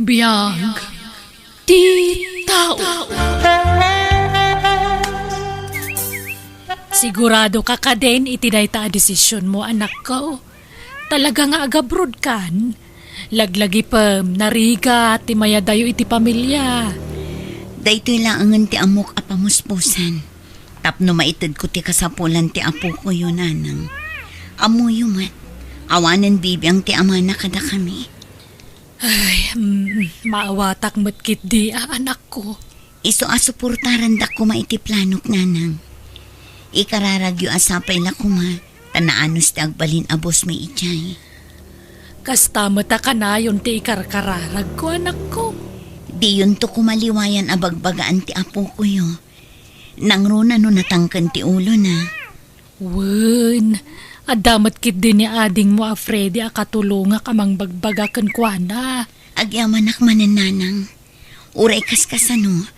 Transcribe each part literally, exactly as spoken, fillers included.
Biag ti tao. Sigurado ka kadin iti dayta a desisyon mo, anakko? Talaga nga agabroad kan? Laglagipem, narigat ti mayadayo iti pamilya. Daytoy laengen ti ammok a pamuspusan. Tapno maitedko ti kasapulan ti apokoyo, nanang. Ammoyo met, awanen bibiang ti amana kadakami. Ay, mm, maawatak met ketdi a, anakko. Isu a suportarandak koma iti planok, nanang. Ikararagyo a sapay la koma, ta naanus ti agbalin a bosmi idiay. Kasta met a kanayon ti ikarkararagko, anakko. Diyonto koma liwayan a bagbagaan ti apokoyo. Nangruna no natangken ti ulona. Wen, adda met ketdi ni adingmo a Freddy a katulongak a mangbagbaga kenkuana. Agyamanak manen, nanang. Uray kaskasano,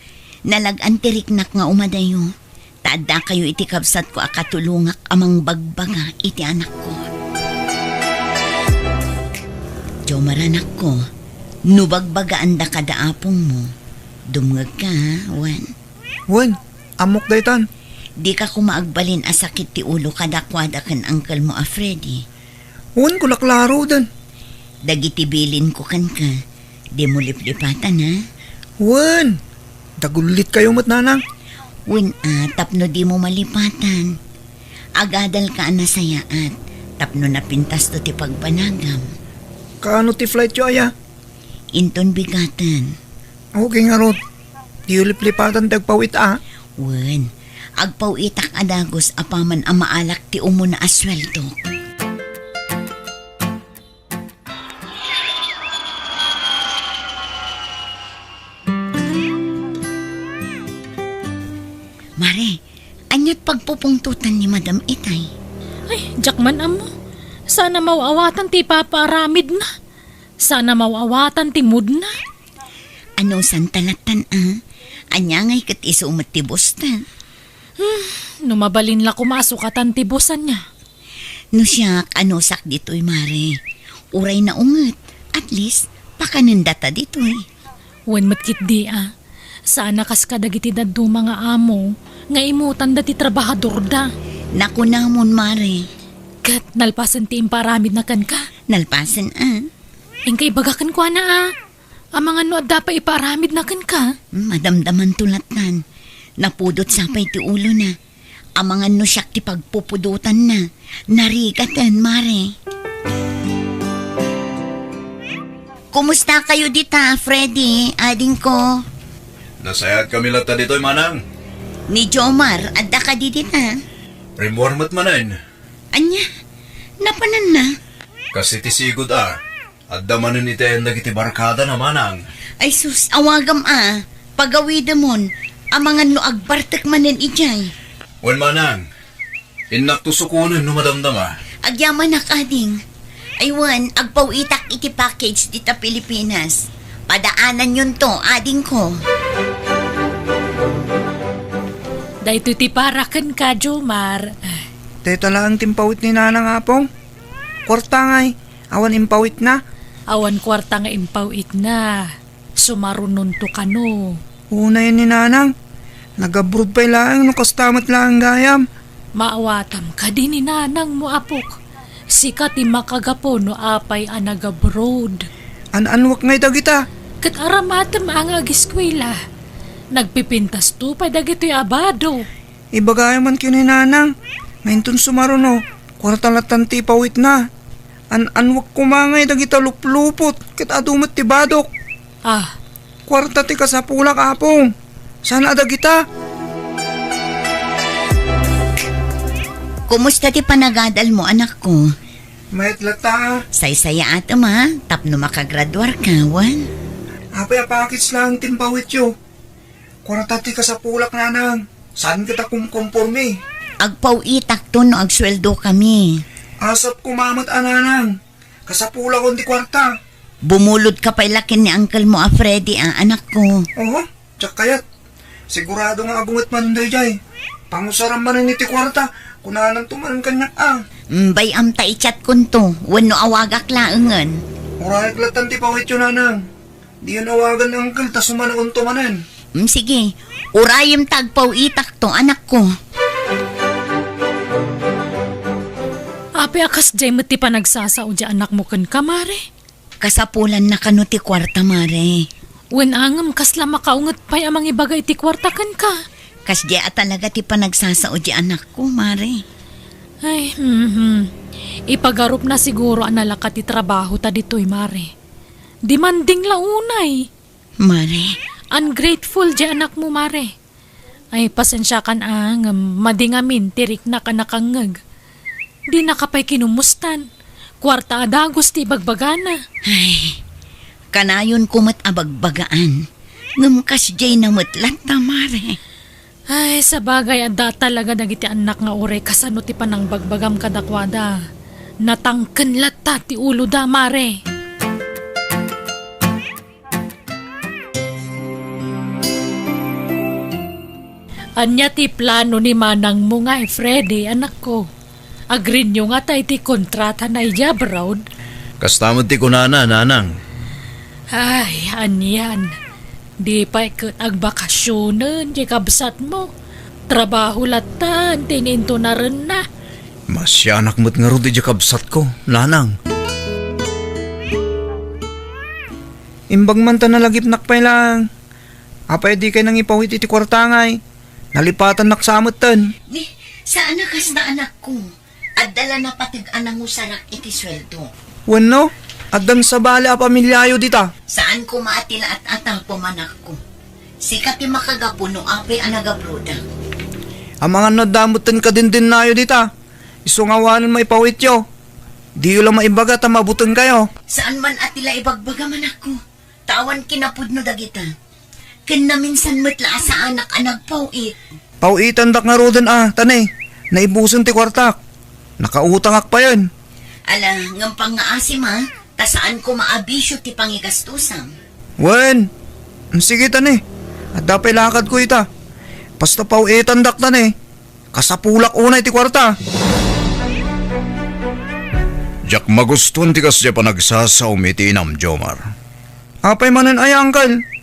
nalag-an ti riknak nga umadayo. Ta addakayo iti kabsatko a katulongak a mangbagbaga iti anakko. Jomar, anakko, no bagbagaanda kada apongmo, dumngegka, wen. Wen, ammok daytan. Dika koma agbalin a sakit ti ulo kadakuada ken angkelmo a Freddy. Wen, kulaklaroden. Dagiti bilinko kenka, dimo liplipatan, a? Wen, dagullit kayo met, nanang. Wen, a, tapno dimo malipatan. Agadalka a nasayaat, tapno napintasto ti pagbanagam. Kaano ti flightyo aya? Inton bigaten. Okay ngarud. Diyo liplipatan ti agpawit a? Wen, agpawitak a dagus apaman a maalak ti umuna a sueldok. Mare, ania't pagpupungtotan ni Madam itay? Ay, diak man ammo. Saan a maw-awatan ti ipapaaramidna. Saan a maw-awatan ti moodna. Anusanta lattan a? Ania ngay ket isu met ti bosta? Hmm, no mabalin la koma a sukatan ti bosta ania. No siak, anusak ditoy, Mare. Uray naunget, at least, pakanenda ta ditoy. Wen met ketdi a. Saan a kas kadagiti dadduma nga amo nga imutanda ti trabahadorda. Nakunamon, Mare. Ket nalpasen ti impaaramidna kenka? Nalpasen a. Inka ibaga kenkuana a. Amangan no adda pay ipaaramidna kenka? Hmm, madamdamanto lattan. Napudot sa pay ti ulona. Amangan no siak ti pagpupudotanna. Narigaten, Mare. Kumusta kayo dita, Freddy, adingko? Nasayaat kami latta ditoy, Manang. Ni Jomar, adda kadi dita? Rimmuar met manen. Ania? Napananna? Kas iti sigud a, adda manen iti ayan dagiti barkadana, Manang. Ay sus, awagam a. Pagawidemon, amangan no agbartek manen idiay. Wen, Manang. Innakto sukonen no madamdama. Agyamanak, ading. Ay wen, agpawitak iti package dita Pilipinas. Padaananyonto, adingko. Daytoy ti para kenka, Jomar. Dayta laeng ti impawit ni Nanang, Apong. Kuarta ngay, awan impawitna. Awan kuarta nga impawitna. Sumarunonto kano. Unay ni Nanang. Nag-abroad pay laeng no kasta met laeng gayam. Maawatam kadi ni Nanangmo, apok. Sika ti makagapu no apay a nag-abroad. An-anwek ngay dagita. Ket aramatem a nga ageskuela. Nagpipintasto pay dagitoy a bado. Ibagayam man ken ni Nanang, nga inton sumaruno, kuarta lattan ti ipawitna. An-anwek koma ngay dagita luplupot, ket adu met ti badok. Ah. Kuarta ti kasapulak, Apong. Saan a dagita? Kumusta ti panagadalmo, anakko? Mayat latta. Saysayaatem a, tapno makagraduarka, wen? Apay a package laeng ti impawityo? Kuarta ti kasapulak, Nanang. Saan ket a kumkompormi? Agpawitakto no agsueldo kami. Asapko met a, Nanang. Kasapulakon ti kuarta. Bumulodka pay la ken ni uncle mo a Freddy a, anakko. Oho, diak kayat. Sigurado nga agunget man daydiay. Pangusaram manen iti kuarta, kunananto manen kaniak a. Mm, bay-am ta i-chatkonto, wenno awagak laengen. Urayek lattan ti pawityo, Nanang. Diyon awagan, Uncle, ta sumanaonto manen. Mm, sige. Urayem ta agpaw-itakto, anakko. Apay a kasdiay met ti panagsasao diay anakmo kenka, Mare? Kasapulanna kano ti kuarta, Mare. Wen a ngem kasla makaunget pay a mangibaga iti kuarta kenka? Kasdiay a talaga ti panagsasao diay anakko, Mare. Ay, mhm. Ipagarupna siguro a nalaka ti trabaho ta ditoy, Mare. Demanding la unay. Mare. Ungrateful diay anakmo, Mare. Ay, pasensiakan a ngem madi ngamin ti riknak a nakangngeg. Dinaka pay kinumustan. Kuarta a dagus ti ibagbagana. Ay, kanayonko met a bagbagaan. Ngem kasdiayna met latta, Mare. Ay, sabagay, adda talaga dagiti annak nga uray kasano ti panangbagbagam kadakuada. Natangken latta ti uloda, Mare. Ania ti plano ni manangmo ngay, Freddy, anakko? Agree-yo ngata iti kontratana idiay abroad? Kasta met ti kunana, nanang. Ay, anian. Di pay ket agbakasionen ti kabsatmo. Trabaho latta ti inintunarenna. Masianak met ngarud idiay kabsatko, nanang. Imbag man ta nalagipnak pay laeng. Apay dikay nangipawit iti kuarta ngay? Nalipatannak sa metten. Ni, saan a kasta, anakko. Adda la napateg a nangusarak iti sueldo. Wenno, addan sabali a pamiliayo dita. Saan koma a ti la at-atapo, anakko. Sika ti makagapu no apay a nagabroda. Amangan no adda metten kadindinnayo dita. Isu nga awanen maipawityo. Diyo la maibaga ta mabutengkayo. Saan man a ti la ibagbaga, anakko. Ta awan kinapudno dagita. Ken naminsan met la a saanak a nagpaw-it. Paw-itandak ngaruden a, ta ne, naibusen ti kuartak. Nakautangak payen. Ala, ngem pangngaasim a, ta saan koma a bisio ti pangigastosam. Wen, sige ta ne. Adda pay lakadko ita. Basta paw-itandak ta ne. Kasapulak unay ti kuarta. Diak magustuan ti kasdiay panagsasaom iti inam, Jomar. Apay manen aya, Uncle?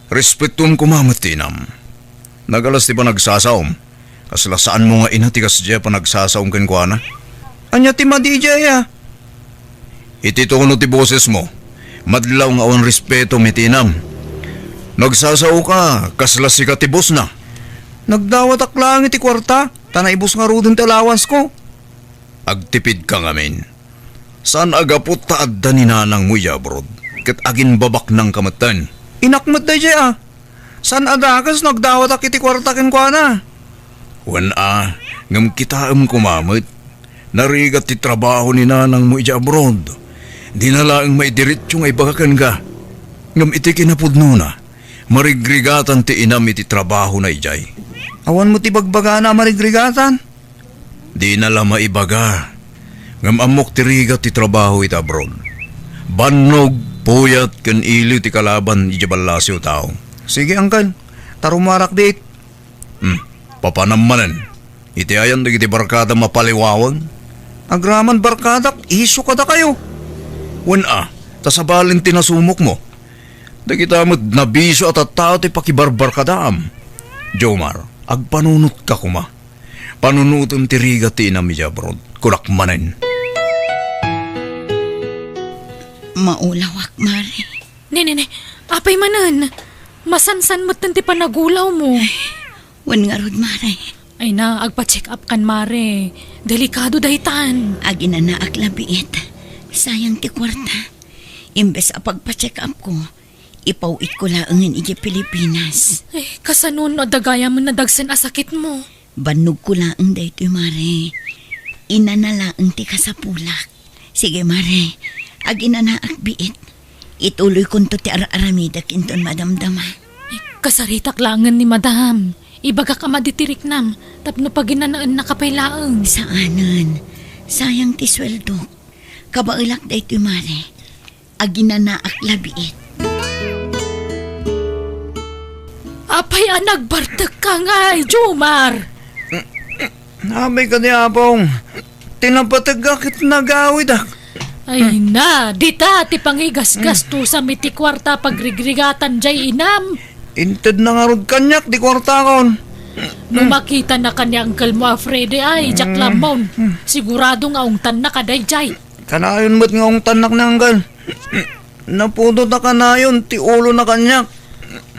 Respetuem koma met ti inam. Nagalas ti panagsasaom. Kasla saanmo nga ina ti kasdiay panagsasaom kenkuana. Ania ti madi idiay aya? Iti tono ti bosesmo, madlaw nga awan respetom iti inam. Nagsasaoka, kasla sika ti bosna. Nagdawatak laeng iti kuarta, ta naibus ngaruden ti allowanceko. Agtipidka ngamin. Saan a gapu ta adda ni nanangmo idiay abroad, ket agimbabaknangka metten. Inak met daydiay a. Saan a dakes no agdawatak iti kuarta kenkuana? Wen a, ngem kitaem koma met. Narigat ti trabaho ni nanangmo idiay abroad. Dina laeng maidiretso nga ibaga kenka. Ngem iti kinapudnona, marigrigatan ti inam iti trabahona idiay. Awan met ti bagbagana a marigrigatan? Dina la maibaga. Ngem ammok ti rigat ti trabaho iti abroad. Bannog, puyat, ken iliw ti kalaban idiay ballasiw a tao. Sige, Uncle. Ta rumarak diit. Hmm. Papanam manen. Iti ayan dagiti barkadam a paliwawen? Agraman barkadak, isu kadakayo. Wen a, ta sabalen ti nasumokmo. Dagita met nabisio a tattao ti pakibarbarkadaam. Jomar, agpanunotka koma. Panunotem ti rigat ti inam idiay abroad. Kunak manen. Maulawak, Mare. Ne, ne, ne. Apay manen? Masansan metten ti panagulawmo. Wen ngarud, Mare. Ay na, agpa-check up kan, Mare. Delikado daytan. Aginanaak la biit. Sayang ti kuarta. Imbes a pagpa-check up ko, ipaw-itko laengen idiay Pilipinas. Eh, kasano no adda gayamen a dagsen a sakitmo? Bannogko laeng daytoy, Mare. Inana laeng ti kasapulak. Sige, Mare. Aginanaak biit. Ituloykonto ti ar-aramidek inton madamdama. Eh, kasaritak laengen ni Madam. Ibagak a madi ti riknam tapno paginanaennaka pay laeng. Saanen. Sayang ti sueldok. Kabaelak daytoy, Mare. Aginanaak la biit. Apay a nagbartekka ngay, Jomar? Apay kadi, Apong. Ti napategak ket nagawidak. Ay na, dita ti pangigasgastusam iti kuarta pagrigrigatan jay inam. Intedna ngarud kaniak ti kuartakon. No makitana kaniak ni uncle mo a Freddy ay, diak lammon. Sigurado nga ungtanna kadayjay. Kanayon met nga ungtannak ni uncle. Naputot a kanayon ti ulona kaniak.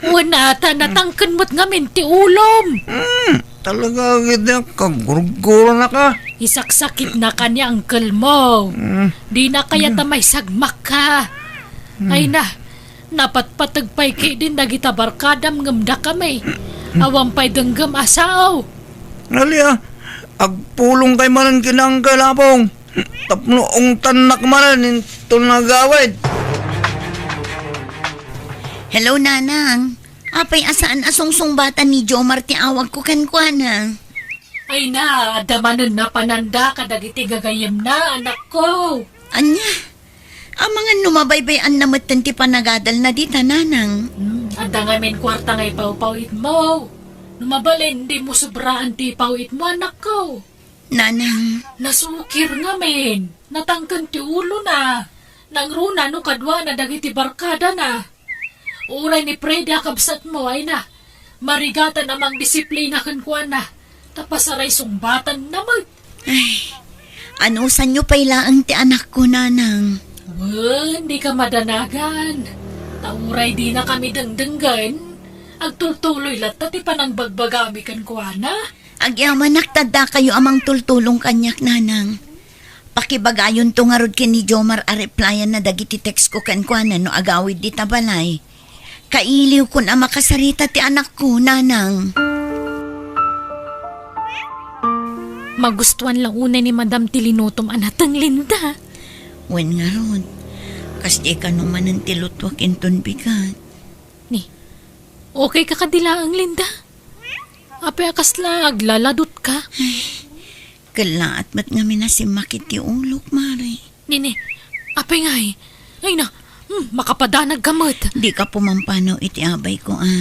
Wen ata, natangken met ngamin ti ulom. Hmm, talaga, agidyak, kagurgurana ka. Isaksakitna kaniak ni uncle mo. Hmm. Dina kayat a maisagmakka. Ay na, napatpateg pay ketdin dagita barkadam ngem dakami. Awan pay denggem a sao. Ali a, agpulongkay manen ken ni uncle, Apong. Tapno ungtannak manen inton agawid. Hello, Nanang. Apay a saan a sungsungbatan ni Jomar ti awagko kenkuana? Ay na, adda manen napananda kadagiti gagayyemna, anakko. Ania? Amangan no mabaybay-anna metten ti panagadalna dita, Nanang. Hmm, adda ngamin kuarta nga ipawpawitmo. No mabalin, dimo sobraan ti ipawitmo, anakko. Nanang. Nasukir ngamin. Natangken ti ulona. Nangruna no kaduana dagiti barkadana. Uray ni Freddy a kabsatmo, ay na. Marigatan a mangdisiplina kenkuana. Ta pasaray sungbatanna met. Ay, anusanyo pay laeng ti anakko, Nanang. Wen, dika madanagan. Ta uray dinakami dengdenggen, agtultuloy latta ti panangbagbagami kenkuana. Agyamanak ta addakayo a mangtultulong kaniak, Nanang. Pakibagayonto ngarud ken ni Jomar a replyanna dagiti textko kenkuana no agawid dita balay. Kailiwkon a makasarita ti anakko, Nanang. Magustuan la unay ni Madam ti linutom a nateng, Linda. Wen ngarud, kasdi kano manen ti lutuak inton bigat. Ni, okay ka kadi laeng, Linda? Apay a kasla aglaladutka? Ay, kellaat met ngamin a simmakit ti ulok, Mare. Nini, apay ngay? Ay na, hmm, makapadanag ka met. Dika pumampanaw iti abayko, a.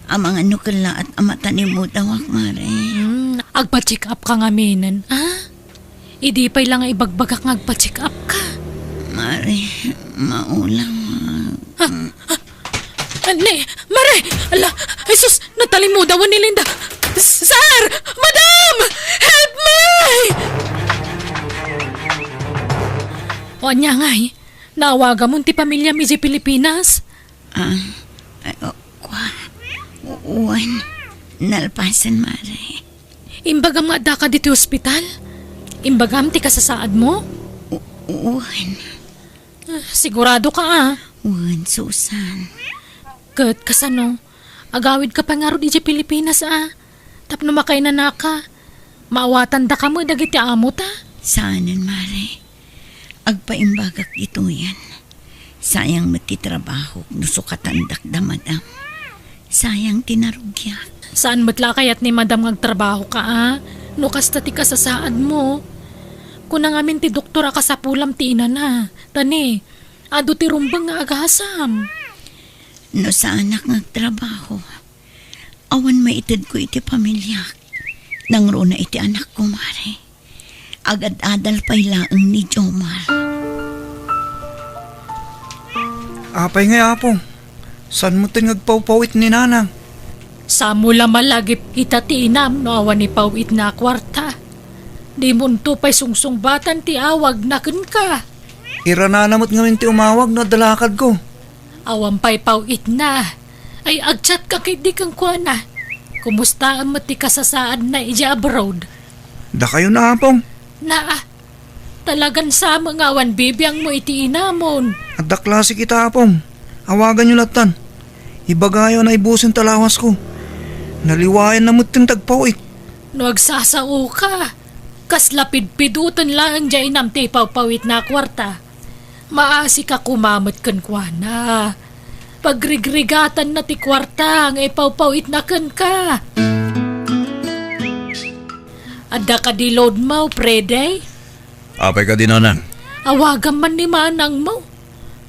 Amangan no kellaat a matanimudawak, Mare. Hmm, agpa-check up ka ngaminen, a? Idi pay la nga ibagbagak nga agpa-check up ka. Mare, maulawak. Ah, ah, ah, ne, Mare! Ala, Jesus, natalimudawan ni Linda. Sir! Madam! Help me! O, ania ngay? Naawagamon ti pamiliam idiay Pilipinas? Ah, ay, o, kua. U-, uwan. Nalpasen, Mare. Imbagam nga addaka ditoy ospital? Imbagam ti kasasaadmo? U-, uwan. Ah, sigurado ka, a? Wen, Susan. Ket kasano? Agawid ka pay ngarud idiay Pilipinas, a? Tapno makainanaka, maawatandaka met dagiti amota? Saanen, Mare. Agpaimbagak ditoyen. Sayang met ti trabahok no sukatandak da, Madam. Sayang ti narugiak. Saan met la a kayat ni Madam nga agtrabaho ka, a? No kasta ti kasasaadmo. Kuna ngamin ti doktor a kasapulam ti inana. Ta ni, adu ti rumbeng nga agasam. No saanak nga agtrabaho, awan maitedko iti pamiliak. Nangruna iti anakko, Mare. Agad-adal pay laeng ni Jomar. Apay ngay, Apo? Saan mo ten nga agpawpawit ni Nanang? Saan mo la malagip ita ti inam no awan ipaw-itna a kuarta? Dimonto pay sungsungbatan ti awagna kenka. Iranana met ngamin ti umawag no adda lakadko. Awan pay paw-itna. Ay, agchat ka ketdi kenkuana. Kumustaem met ti kasasaadna idiay abroad? Dakayo na, Apong. Naa, talagan sa met nga awan bibiangmo iti inamon. Adda klase kita, Apong. Awaganyo lattan. Ibagayo a naibusen ta lawasko. Naliwayanna met ti agpaw-it. No agsasao ka, kasla pidpiduten laeng diay inam ti ipawpawitna a kuarta. Maasika koma met kenkuana. Pagrigrigatanna ti kuarta nga ipawpaw-itna kenka. Adda kadi loadmo, Freddy? Apay kadi, Nanang? Awagam man ni manangmo.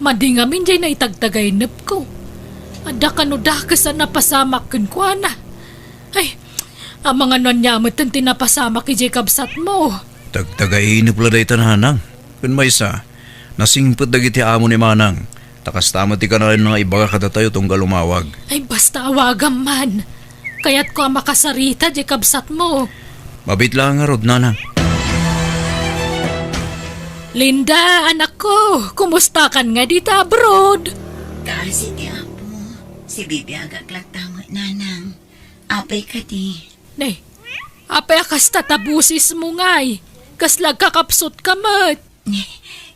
Madi ngamin diay naitagtagainepko. Adda kano dakes a napasamak kenkuana. Ay, amangan no ania met ti napasamak idiay kabsatmo. Tagtagainep la dayta, Nanang. Ken maysa, Nasingpet dagiti amo ni Manang. Ta kasta met ti kanayon nga ibaga kadatayo tunggal umawag. Ay, basta awagam man. Kayatko a makasarita diay kabsatmo. Mabiit laeng ngarud, Nanang. Linda, anakko, kumustakan nga dita abroad? Kaasi ti Apo. Sibibiagak latta met, Nanang. Apay kadi? Ne, apay a kasta ta bosesmo ngay? Kasla agkakapsutka met?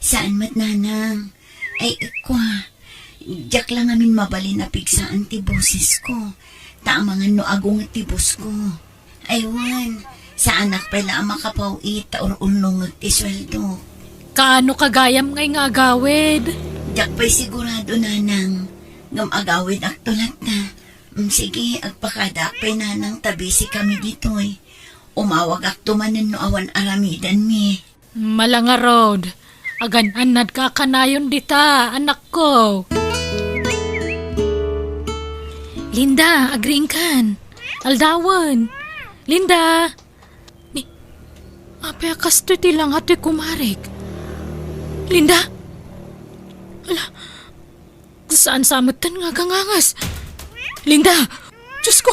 Saan met, Nanang. Ay, kua, diak la ngamin mabalin a pigsaan ti bosesko, ta amangan no agunget ti bosko. Ay, wen, saanak pay la a makapaw-it ta ur-urnongek ti sueldo. Kaano ka gayam ngay nga agawid? Diak pay sigurado, Nanang, ngem agawidakto latta. Mm, sige, agpakadaak pay, Nanang, ta busy kami ditoy. Umawagakto manen no awan aramidenmi. Mala ngarud, agan-annadka a kanayon dita, anakko. Linda, agriingkan. Aldawen. Linda. Ni, apay a kastoy ti langa ti kumarek? Linda? Ala, saan sa metten nga agangangas? Linda! Diosko,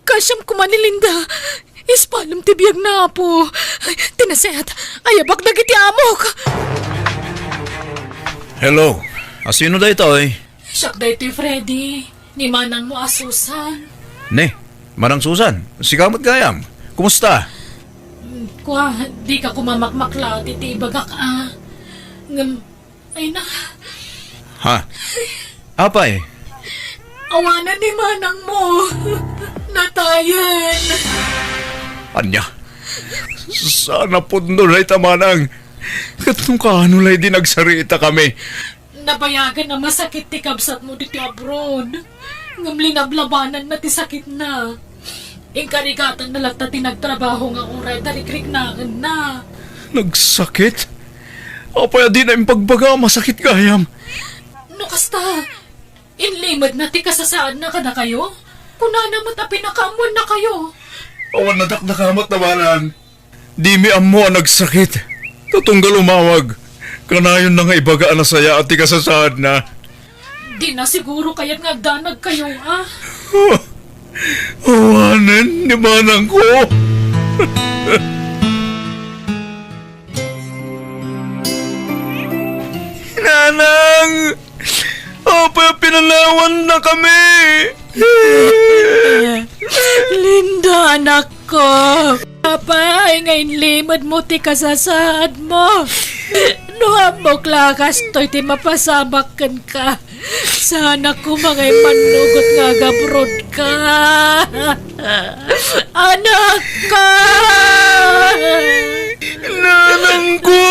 kaasiam koma ni Linda. Ispalem ti biagna, Apo. Ay, ti nasayaat, ayabak dagiti amok. Hello. A, sino daytoy? Siak daytoy, Freddy. Ni manangmo a Susan. Ne, Manang Susan, sika met gayam. Kumusta? Mm, kua, dika koma makmaklati ti ibagak a. Ngem, ay na. Ha? Apay? Awanen ni manangmo. Natayen. Ania? Saan a pudno dayta, manang. Ket no kaano la idi nagsaritakami? Nabayagan a masakit ti kabsatmo ditoy abroad. Ngem linablabananna ti sakitna. Inkarigatanna latta ti nagtrabaho nga uray ta rikriknaenna. Nagsakit? Apay a dina impagbaga a masakit gayam? No kasta, inlimedna ti kasasaadna kadakayo? Kunana met a pinakaammoannakayo. Awan nadakdakamat, manang. Dimi ammo a nagsakit. Ta tunggal umawag, kanayonna nga ibaga a nasayaat ti kasasaadna. Dina siguro kayat nga agdanagkayo, a? Awanen ni manangko. Nanang! Apay a pinanawannakami? Linda, anakko. Apay nga inlimedmo ti kasasaadmo? No ammok la a kastoy ti mapasamak kenka, saanak koma nga immannugot nga agabrodka. Anakko! Nanangko!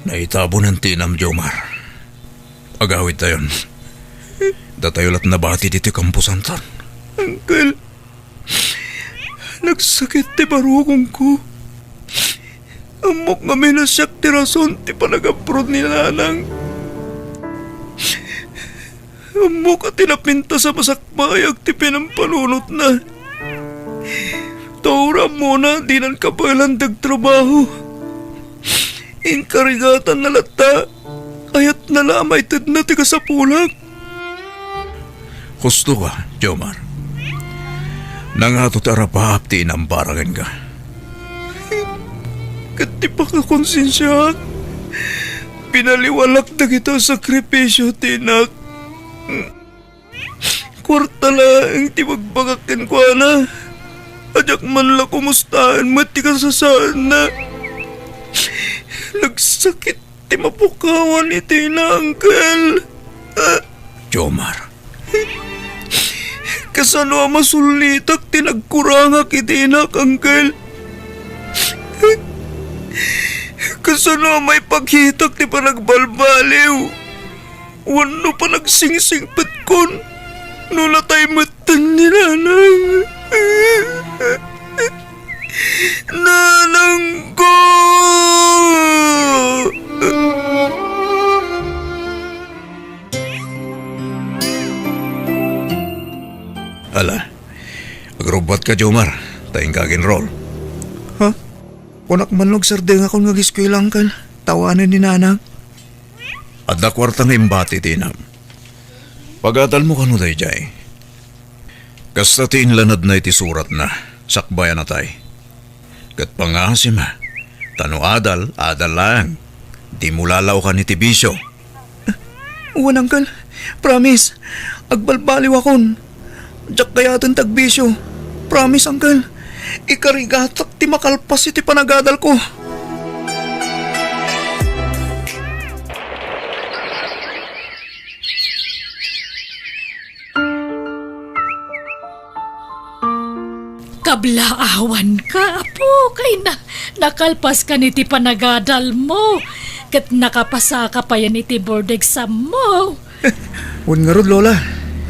Naitabonen ti inam, Jomar. Agawidtayon. Datayo la't nabati ditoy kamposanton. Uncle, nagsakit ti barukongko. Ammok ngamin a siak ti rason ti panag-abroad ni Nanang. Ammok a ti napintas a masakbayag ti pinampanunotna. Ta uray ammona dinan kabaelan ti agtrabaho. Inkarigatanna latta, ayatna la a maitedna ti kasapulak. Husto ka, Jomar. Nangato ti arapaap ti inam para kenka. Ket ti pakakonsensiaak, binaliwalak dagita a sakripisio ti inak. Kuarta laeng ti bagbagak kenkuana. A diak man la kumustaen met ti kasasaadna. Nagsakit ti mapukawan iti ina, Uncle. Jomar. Kasano a masullitak ti nagkurangak iti inak, Uncle? Kasano a maipakitak ti panagbalbaliw wenno panagsingsipetkon no natay metten ni Nanang? Nanangko! Ala, agrubbat ka, Jomar, ta inka ag-enroll. Ha? Kunak man no agsardengakon nga ageskuela, Uncle, ta awanen ni Nanang. Adda kuarta nga imbati ti inam. Pagadalmo kano daydiay. Kasta ti inlanadna iti suratna, sakbay a natay. Ket pangasim, ta no adal, adal laeng. Dimo lalaokan iti bisio. Wen, Uncle. Promise. Agbalbaliwakon. Diak kayaten ti agbisio. Promise, Uncle. Ikarigatak ti makalpas iti panagadalko. Kablaawanka, apo, kay na, nakalpaskan iti panagadalmo, ket nakapasaka payen iti board exammo. Wen ngarud, Lola.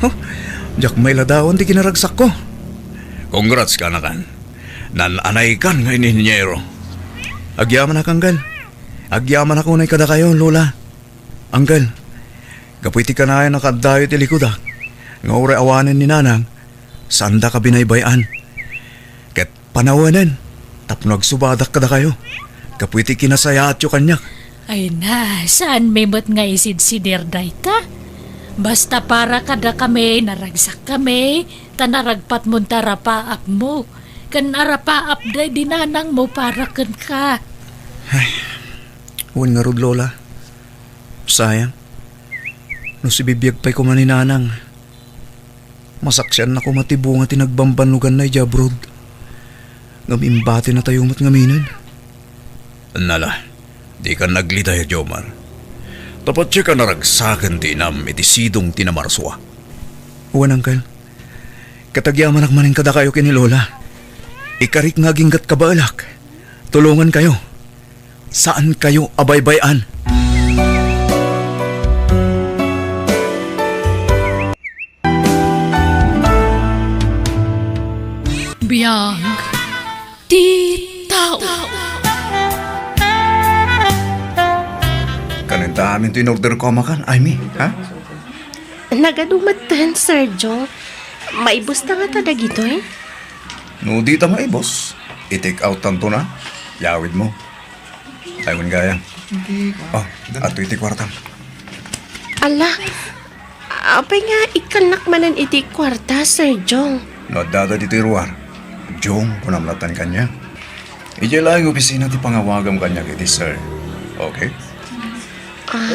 Huh? Diak mailadawan ti kinaragsakko. Congrats, kanakan. Nan-anaykan nga inhinyero. Agyamanak, Uncle. Agyamanak unay kadakayo, Lola. Uncle, gapu iti kanayon a kaaddayo iti likudak, nga uray awanen ni Nanang, saandaka binaybay-an. Ket panawenen tapno agsubadak kadakayo gapu iti kinasayaatyo kaniak. Ay na, saanmi met nga isidsidir dayta. Basta para kadakami, naragsakkami, ta naragpatmon ti arapaapmo, ken arapaap daydi nanangmo para kenka. Ay, wen ngarud, Lola. Sayang. No sibibiag pay koma ni Nanang, masaksianna koma ti bunga ti nagbambannoganna idiay abroad. Ngem imbatinatayo met ngaminen. Nala, dikan nagliday, Jomar. Ta patiekan a ragsaken ti inam iti sidong ti namarsua. Wen, Uncle. Ket agyamanak manen kadakayo ken ni Lola. Ikarik nga aginggat kabaelak. Tulongankayo. Saankayo a baybay-an. Biag ti tao. Kanen ta amin ti in-order ko a makan, Aimee, ha? Nagadu metten, Sir Jong. Maibus ta ngata dagitoy? No dita maibus, i-take out tanto na. Yawid mo. Ay, wen gayam. Oh, adtoy ti kuartam. Ala, apay nga ikkannak manen iti kuarta, Sir Jong? No addada ditoy ruar, Jong, kunam latta kaniak. Idiay laeng opisina ti pangawagam kaniak iti sir. Okay? Ah,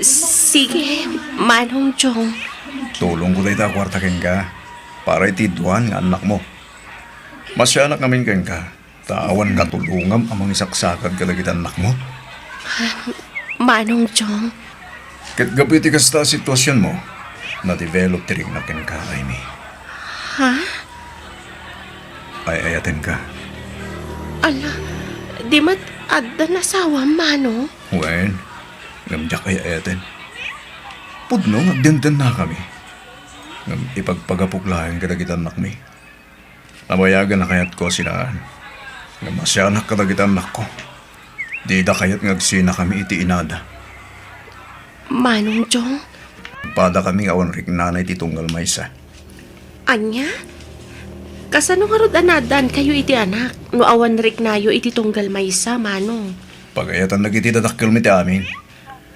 sige, Manong Jong. Tulongko dayta a kuarta kenka para iti dua nga annakmo. Masianak ngamin kenka. Ta awan katulongam a mangisaksakad kadagiti annakmo? Manong Jong. Ket gapu iti kasta a situasionmo, na-develop ti riknak kenka, Aimee. Ha? Ay-ayatenka. Ala, di met addan asawam, Manong? Wen, ngem diak ay-ayaten. Pudno nga agdendennakami. Ngem ipagpagapok laeng kadagiti annakmi. Nabayagen a kayatko a sinaan. Ngem masianak kadagiti annakko. Dida kayat nga agsinakami iti inada. Manong Jong? Padakami nga awan riknana iti tunggal maysa. Ania? Kasano ngarud a naaddaankayo iti anak no awan riknayo iti tunggal maysa, Manong? Pagayatannak iti dadakkelmi ti amin.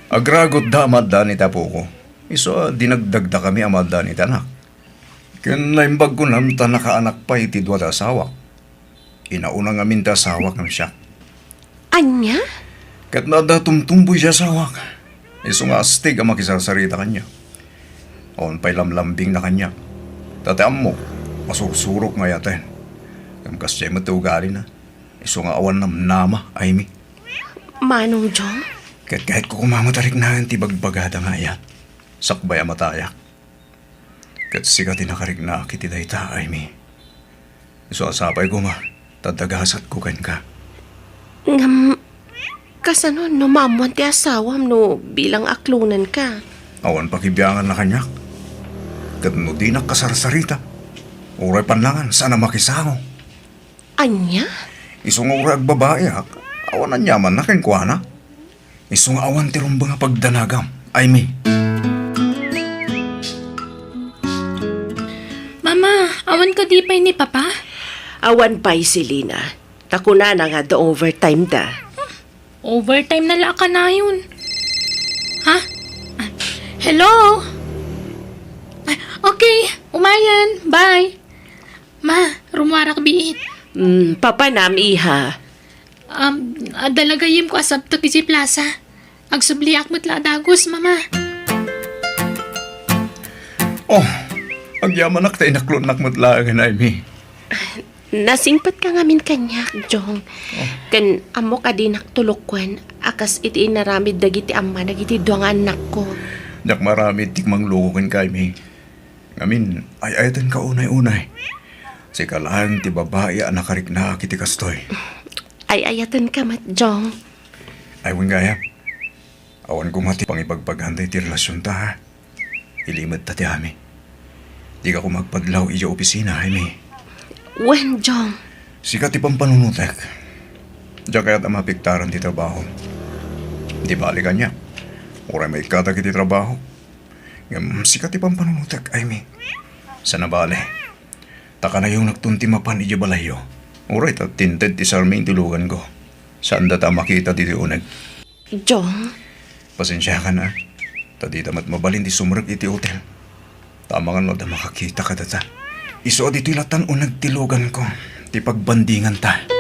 Agragutda a maaddaan iti apoko. Isu a dinagdagdakami a maaddaan iti anak. Ken naimbag kunam ta nakaanak pay ti dua ti asawak. Inauna ngamin ti asawak ngem siak. Ania? Ket no adda tumtumboy ti asawak, isu nga astig a makisarsarita kaniak. Awan pay lamlambingna kaniak. Ta ti ammok, masursurok nga ayaten. Ngem kasdiay met ti ugalina. Isu nga awan namnama, Aimee. Manong Jong? Ket kayatko koma met a riknaen ti bagbagada nga ayat, sakbay a matayak. Ket sika ti nakariknaak iti dayta, Aimee. Isu a sapay koma ta adda gasatko kenka. Ngem, kasano no maammuan ti asawam no bilang aklonenka? Awan pakibianganna kaniak. Ket no dinak kasarsarita, uray pannangan, saan a makisango. Ania? Isu nga uray agbabaiak, awan aniamanna kenkuana. Isu nga awan ti rumbeng a pagdanagam, Aimee. Mama, awan kadi pay ni Papa? Awan pay, Selina. Ta kunana nga adda overtime da. Overtime na la a kanayon. Ha? Hello? Ah, okay, umayen. Bye. Ma, rummuarak biit. Mm, papanam, iha. Um, adda la gayyemko a sabtek idiay plaza. Agsubliak met la a dagus, Mama. Oh, agyamanak ta inaklonnak met laengen, Amy. Nasingpetka ngamin kaniak, Jong. Oh. Ken ammok a dinak tulokkuan a kas iti inaramid dagiti amma dagiti dua nga annakko. Diak maaramid ti mangluko kenka, Amy. Ngamin, ay-ayatenka unay-unay. Sika laeng ti babai a nakariknaak iti kastoy. Ay-ayatenka met, Jong. Ay, wen gayam. Awan koma ti pangibagbagan daytoy relasionta, ha? Ilimedta ti amin. Dika koma agpadlaw idiay opisina, Amy. Wen, Jong. Sika ti pampanunotek. Diak kayat a maapektaran ti trabaho. Di bale kaniak. Uray maikkatak iti trabaho. Ngem sika ti pampanunotek, Amy. Saan a bale. Ta kanayonakton ti mapan idiay balayyo. Uray ta tinted ti Charmaine ti luganko. Saanda ta a makita ditoy uneg. Jong? Pasensiakan, a. Ta dita met mabalin ti sumrek iti hotel. Ta amangan no adda makakita kadata. Isu a ditoy latan uneg ti luganko, ti pagbandinganta.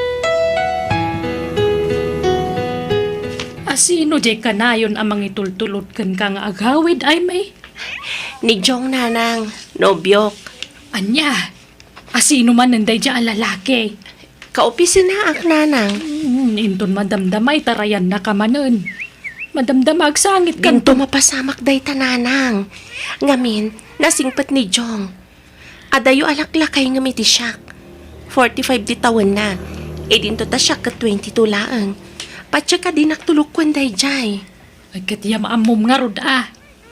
Asino diay kanayon a mangitultulot kenka nga agawid, Amy? Ni Jong, nanang, nobiok. Ania? Asino manen daydiay a lalaki? Kaopisinaak, nanang. Hmm, inton madamdama, itarayannaka manen. Madamdama, agsangit kanto. Dinto mapasamak dayta, nanang. Ngamin, nasingpet ni Jong. Adayo a laklakay ngem iti siak. Forty-five ti tawenna. Idinto ta siak ket twenty-two laeng. Patiek a dinak tulokkuan daydiay. Ay, ket yam-ammom ngarud a.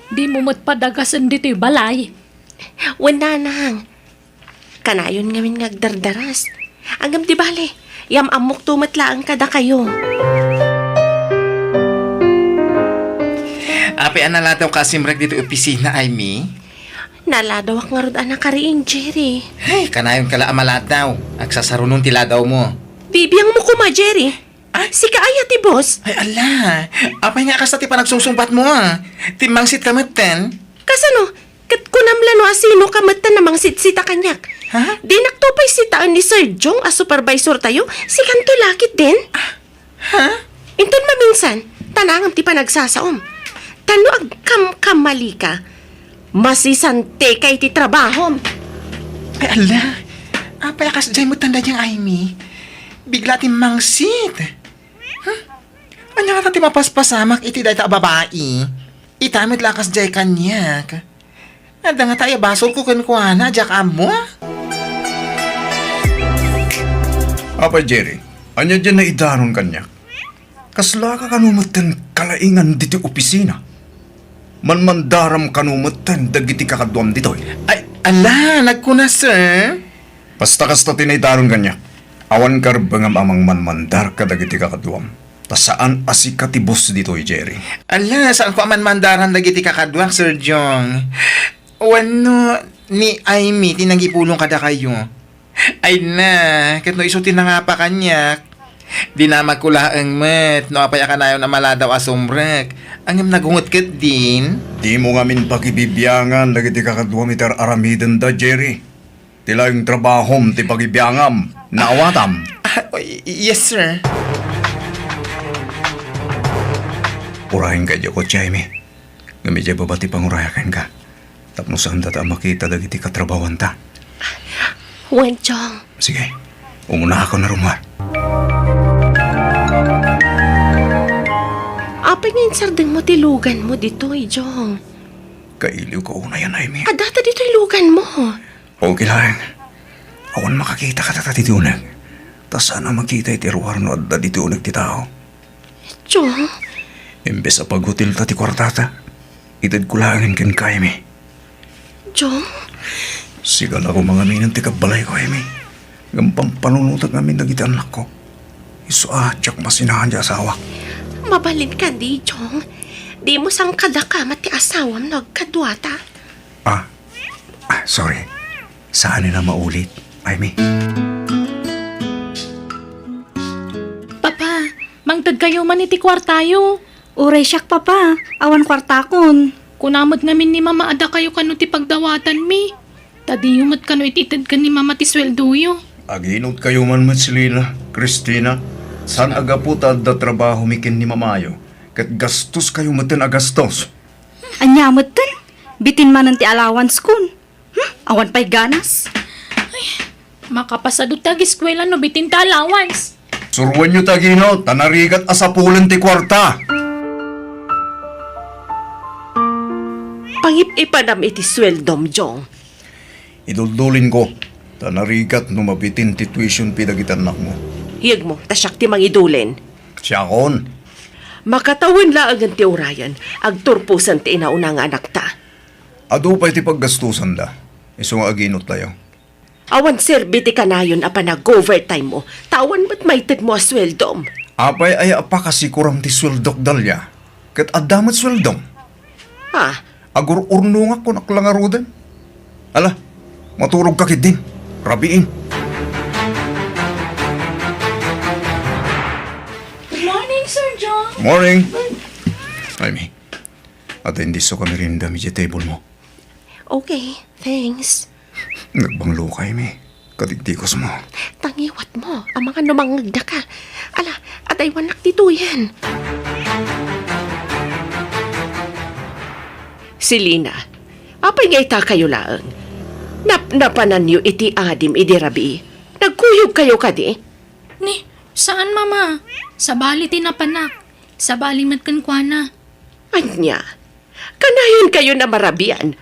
Dimo met padagasen ditoy balay. Wen, nanang. Kanayon ngamin nga agdardaras. Ngem di bale, yam-ammokto met laeng kadakayo. Apay a naladawka a simrek ditoy opisina, Amy? Naladawak ngarud a nakariing, Jerry. Ay, kanayonka la a maladaw. Agsasarunon ti ladawmo. Bibiangmo koma, Jerry. Ah? Sika aya ti boss? Ay, ala. Apay nga kasta ti panagsungsungbatmo, a? Timmangsitka metten? Kasano? Ket kunam la no asinoka met ta namangsitsitak kaniak. Ha? Dinakto pay sitaen ni Sir Jong a supervisortayo, sikanto la ketdin. Ah, ha? Inton maminsan, ta nangem ti panagsasaom. Ta no agkamkamalika, masisantika iti trabahom. Ay, ala. Apay a kasdiay met daydiay, Amy? Bigla ti mangsit. Huh? Ania ngata ti mapaspasamak iti dayta a babai? Ita met la a kasdiay kaniak. Adda ngata aya basolko kenkuana, diak ammo? Apay, Jerry, ania diay naidanon kaniak? Kaslaka kano metten kalaingan ditoy opisina? Manmandaram kano metten dagiti kakaduam ditoy? Ay, ala, nagkuna, sir. Basta kasta ti naidanon kaniak. Awan karbengam a mangmanmandar kadagiti kakaduam. Ta saan a sika ti boss ditoy, Jerry. Ala, saanko a manmandaran dagiti kakaduak, Sir Jong. Wenno ni Amy ti nangipulong kadakayo. Ay na, ket no isu ti nangapa kaniak, dinamagko laeng met no apay a kanayon a maladaw a sumrek, ngem nagunget ketdin. Dimo ngamin pakibibiangan dagiti kakaduam iti ar-aramidenda, Jerry. Ti laeng trabahom ti pagibiangam. Naawatam? Ah, oh, y-, yes, sir. Urayenka idiay kotse, Amy. Ngem idiay baba ti pangurayakenka. Tapno saanda ta a makita dagiti katrabahoanta. Wen, Jong. Sige. Umunaakon a rummuar. Apay nga insardengmo ti luganmo ditoy, Jong? Kailiwko unay, Amy. Addata ditoy luganmo. Okay laeng. Awan makakita kadata ditoy uneg. Ta saan a makita iti ruar no adda ditoy uneg ti tao. Jong? Imbes a paghotelta ti kuartata, itedko laengen kenka, Amy. Jong? Sika la koma ngamin ti kabbalayko, Amy. Ngem pampanunotek ngamin dagiti annakko. Isu a diak masinaan ti asawak. Mabalin kadi, Jong? Dimo sangkadakama ti asawam no agkaduata? Ah, ah, sorry. Saanen a maulit, Amy. Tedkayo man iti kuartayo. Uray siak, Papa. Awan kuartakon. Kuna met ngamin ni Mama a dakayo kano ti pagdawatanmi. Ta diyo met kano iti itedken ni Mama ti sueldoyo. Aginotkayo man met, Selina, Cristina. Saan a gapu ta adda trabahomi ken ni Mamayo, ket gastoskayo metten a gastos. Ania metten? Bitin manen ti allowance kon. Hmm? Awan pay ganas. Ay, makapasado ti agiskuela no bitin ti allowance. Suroenyo ti aginot, ta narigat a sapulen ti kuarta. Pangip-ipanam iti sueldom, Jong. Iduldulinko, ta narigat no mabitin ti tuition fee dagiti annakmo. Yegmo, ta siak ti mangidulin. Siakon. Makatawen laengen ti urayen, agturposen ti inauna nga anakta. Adu pay ti paggastusanda, isu nga aginot tayo. Awan serbi ti kanayon a panag-overtime mo, ta awan met maitedmo a sueldom. Apay aya a pakasikuram ti sueldok, Dalia? Ket adda met sueldom. Ah. Agur-urnongak kunak la ngaruden. Ala, maturogka ketdin. Rabiin. Good morning, Sir John. Morning. Ay, mi. Adda indisso ka meriendam idiay table mo. Okay, thanks. Nagbanglo ka, Amy. Kadigdigos mo. Tangiwat mo, amangan no mangngegda ka. Ala, adaywannak ditoyen. Selina, apay nga ita kayo laeng? Napnapananyo iti adim idi rabii. Nagkuyog kayo kadi? Ni, saan, Mama? Sabali ti napanak. Sabali met kenkuana. Ania? Kanayon kayon a marabian?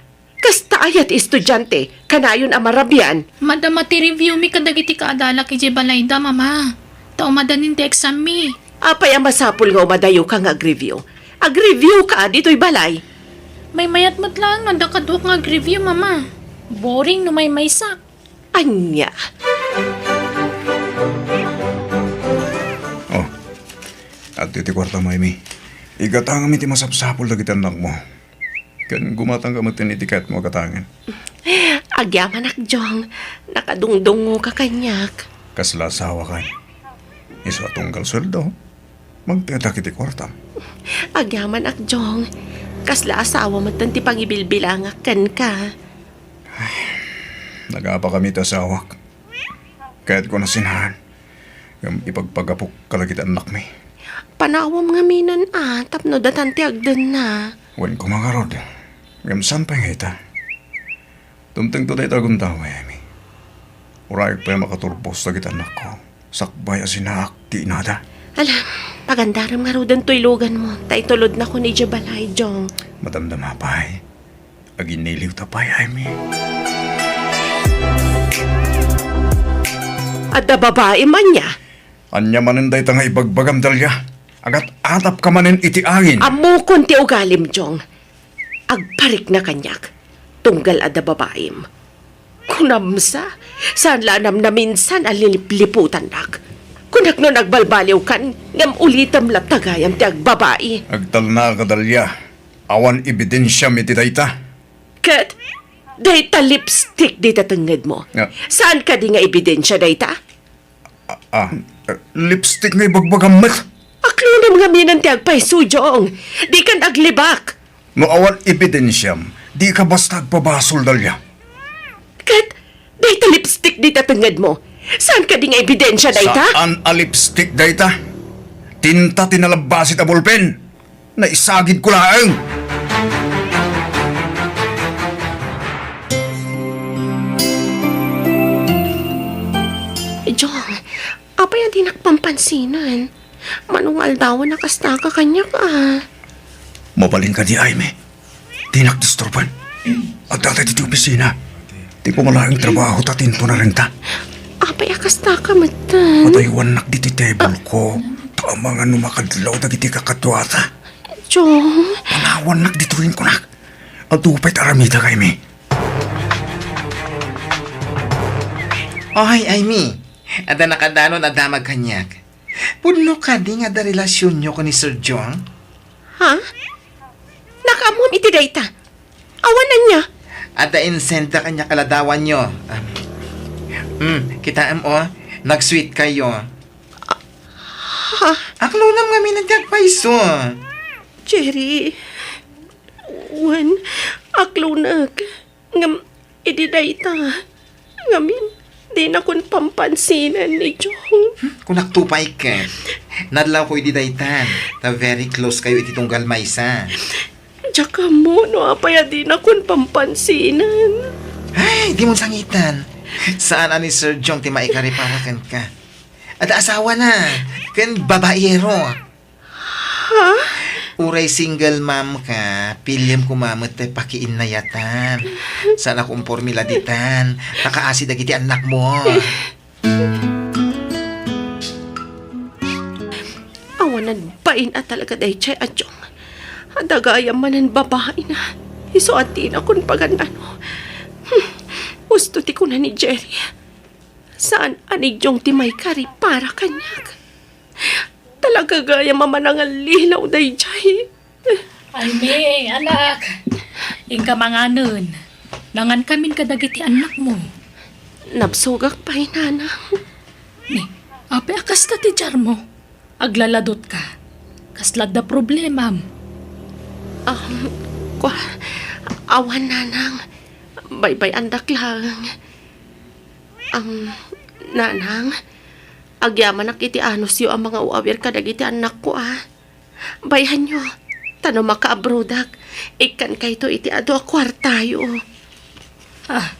Kasta aya ti estudiante, kanayon a marabian? Madama ti review mi kadagiti kaadalak idiay balayda, Mama. Ta umadanin ti exam mi. Apay a masapul nga umadayo ka nga agreview? Agreview ka ditoy balay. Maymayat met laeng nga adda kaduak nga agreview, Mama. Boring no maymaysak. Ania? Oh, adtoy ti kuartam, Amy. Igatangam iti masapsapul dagiti annakmo. Ken gumatangka met iti kayatmo a gatangen. Agyamanak, Jong. Nakadungdungngoka kaniak. Kasla asawakan. Isu a tunggal sueldo, magtedak iti kuartam. Agyamanak, Jong. Kasla asawa metten ti pangibilbilangak kenka. Nagapakami ti asawak. Kayatko a sinaan. Ngem ipagpagapok kadagiti annakmi. Panawam ngaminen a tapno datan ti agdenna. Wen koma ngarud. Ngem saan pay nga ita? Dumtengto dayta a gundaway, Amy. Urayek pay a makaturpos dagiti annakko. Sakbay a sinaak ti inada. Ala, pagandarem ngaruden toy luganmo. Ta itulodnakon idiay balay, Jong. Madamdama pay. Aginiliwta pay, Amy. Adda babaim ania? Ania manen dayta nga ibagbagam, Dalia? Agat-atapka manen iti angin. Ammokon ti ugalim, Jong. Agparikna kaniak, tunggal adda babaim. Kunam sa, saan la a namnaminsan a lilipliputannak. Kunak no nagbalbaliwkan, ngem ulitem latta gayam ti agbabai. Agtalnaka, Dalia. Awan ebidensiam iti dayta. Ket, dayta lipstick dita tengngedmo. Nga? Saan kadi nga ebidensia dayta? Ah, ah, lipstick nga ibagbagam met. Aklonem ngaminen ti agpayso, Jong. Dikan aglibak. No awan ebidensiam, dika basta agpabasol, Dalia. Ket, dayta lipstick dita tengngedmo. Saan kadi nga ebidensia dayta? Saan a lipstick dayta? Tinta ti nalabbasit a bolpen. Naisagidko laeng. Jong, apay a dinak pampansinan? Mano nga aldawan a kastaka kaniak a? Mabalin kadi, Amy? Dinak disturban. Adda ta ditoy opisina. Ti koma laeng trabaho ta tinto narenta. Apay a kastaka metten? Madaywannak ditoy table ko. Ta amangan no makadlaw dagiti kakaduata. Jong. Panawannak ditoyen kunak. Adu pay ti aramidek, Amy. Oy, Amy. Adda nakadanon a damag kaniak. Pudno kadi nga adda relasionyo ken ni Sir Jong? Ha? Nakaammom iti dayta? Awan ania? Adda insend-da kaniak a ladawanyo. Um, mm, kitaem, o. Nag-sweet kayo. Ha? Aklonam ngamin ti agpayso. Jerry, wen, aklonek. Ngem, idi dayta, ngamin, dinakon pampansinan ni Jong. Hmm, kunakto pay ket. Nadlawko idi daytan, ta very close kayo iti tunggal maysa. Diak ammo no apay a dinakon pampansinan. Ay, dimon sangitan. Saan a ni Sir Jong ti maikari para kenka. Adda asawana, ken babaero. Ha? Uray single mom ka, piliem koma met ti pakiinnayatan. Saan a kumporme la ditan, ta kaasi dagiti annakmo. Awanan bain a talaga daydiay a Jong. Adda gayam manen babaina. Isu a dinakon pagan-ano. Hmm. Husto ti kuna ni Jerry. Saan a ni Jong ti maikari para kaniak. Talaga gayam a manangallilaw daydiay. Ay, May, anak. Inka manganen. Nangankamin kadagiti annakmo. Nabsogak pay, Nanang. Ni, apay a kasta ti diarmo? Aglaladotka. Kasla adda problemam? Um, kua, awan, Nanang. Baybay-andak laeng. Um, Nanang, agyamanak iti anusyo a mangaw-awir kadagiti annakko, a. Bayhanyo, ta no makaabrodak, ikkankayto iti adu a kuartayo. Ah,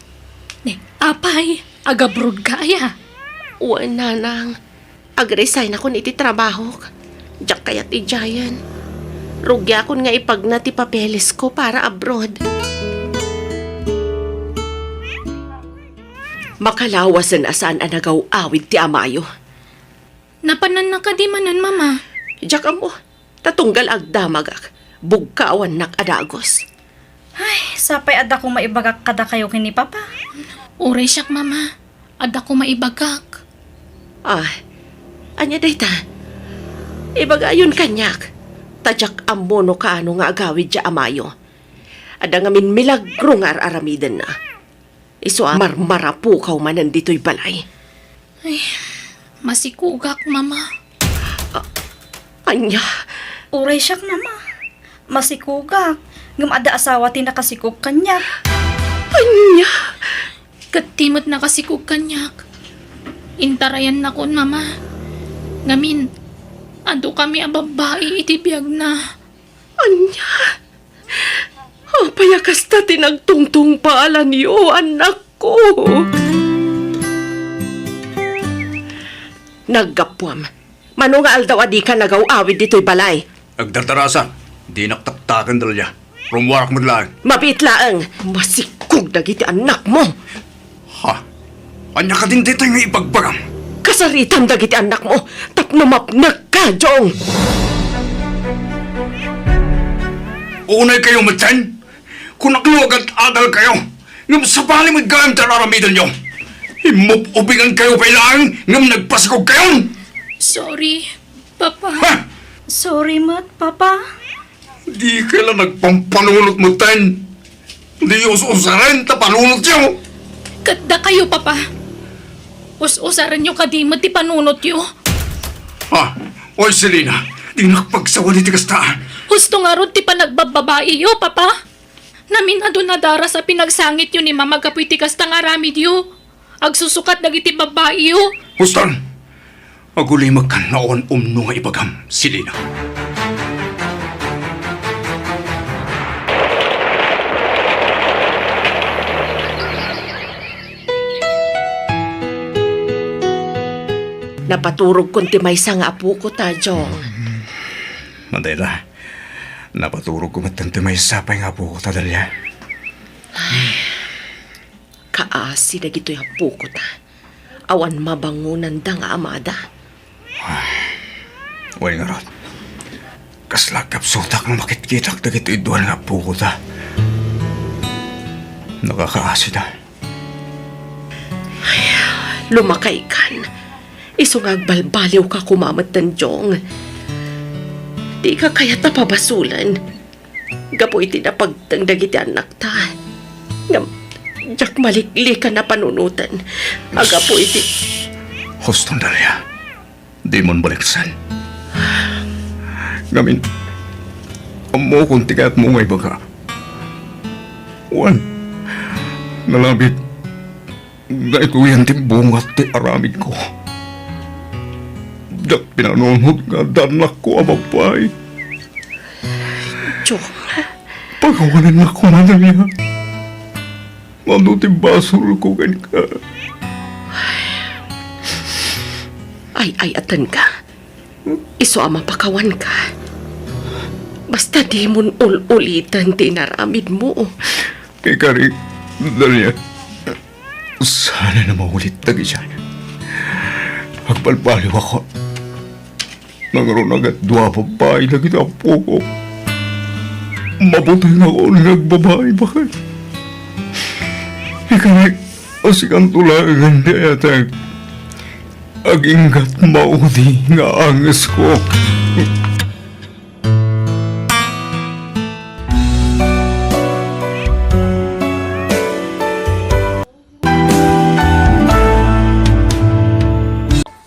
ni, apay, agabrodka aya? Wen, Nanang. Agresignakon iti trabahok. Diak kayat idiayen. Rugiakon nga ipagna ti papelesko para abroad. Makalawasen a saan a nagaw-awid ti amayo. Napananna kadi manen, Mama? Diak ammo. Ta tunggal agdamagak, bugkawannak a dagus. Ay, sapay adda koma ibagak kadakayo ken ni Papa. Uray siak, Mama. Adda koma ibagak. Ah, ania dayta? Ibagayon kaniak. Ta diak ammo no kaano nga agawid diay amayo. Adda ngamin milagro nga ar-aramidenna. Isu a marmarapukaw manen ditoy balay. Ay, masikugak, Mama. A-, ania? Uray siak, Mama. Masikugak. Ngem adda asawa ti nakasikog kaniak. Ania? Ket ti met nakasikog kaniak. Intarayannakon, Mama. Ngamin, adu kami a babbai iti biagna. Ania? Apay a kasta ti nagtungtungpaalanyo, annakko? Naggapuam. Mano nga aldaw a dika nagaw-awid ditoy balay? Agdardarasa. Dinak taktaken, Delia. Rummuarak met laeng. Mabiit laeng. Masikog dagiti annakmo. Ha? Ania kadin daytoy nga ibagbagam? Kasaritam dagiti annakmo tapno mapnekka, Jong! Unay kayo metten? Kunak no agad-adal kayo, ngem sabali met gayam ti ar-aramidenyo. Immub-ubingan kayo pay laeng ngem nagpasikog kayon! Sorry, Papa. Ha? Sorry met, Papa. Dika la nagpampanunot metten. Di us-usaren ta panunotyo. Ket dakayo, Papa. Us-usarenyo kadi met ti panunotyo. Ha? Oy, Selina, dinak pagsawan iti kasta. Husto ngarud ti panagbababaiyo, Papa. Namin adu nadaras a pinagsangityo ni Mama gapu iti kasta nga aramidyo. Agsusukat dagiti babaiyo. Huston! Agulimekkan no awan umno nga ibagam, Selina. Napaturogkon ti maysa nga apokota, Jong. Madayta, napaturogko met ti maysa pay nga apokota, Delia. Kaasi dagitoy apokota. Awan mabangonanda nga amada. Wen ngarud, kasla agkapsutak no makitkitak dagitoy dua nga apokota. Nakakaasida. Ay, lumakaykan. Isu nga agbalbaliwka koma metten, Jong. Dika kayat a pabasolen. Gapu iti napagteng dagiti annakta. Ngem, diak maliklikan a panunoten. A gapu iti Huston, Delia. Dimon baliksen. Ngamin, ammokon ti kayatmo nga ibaga. Wen, nalabit, daytoyen ti bunga ti aramidko. Diak pinanunot nga adda annakko a babbai. Jong. Pakawanennak koma dayta. Mano ti basolko kenka? Ay-ayatenka. Isu a mapakawanka. Basta dimon ul-uliten ti inaramidmo. Ikari, Daniel, saan a maulit dagiti. Agbalbaliwakon. Nangruna ket dua a babbai dagiti appoko. Mabutengakon nga agbabai, baket. Ikari, asikanto laengen ti ayatek. Aginggat maudi nga angesko.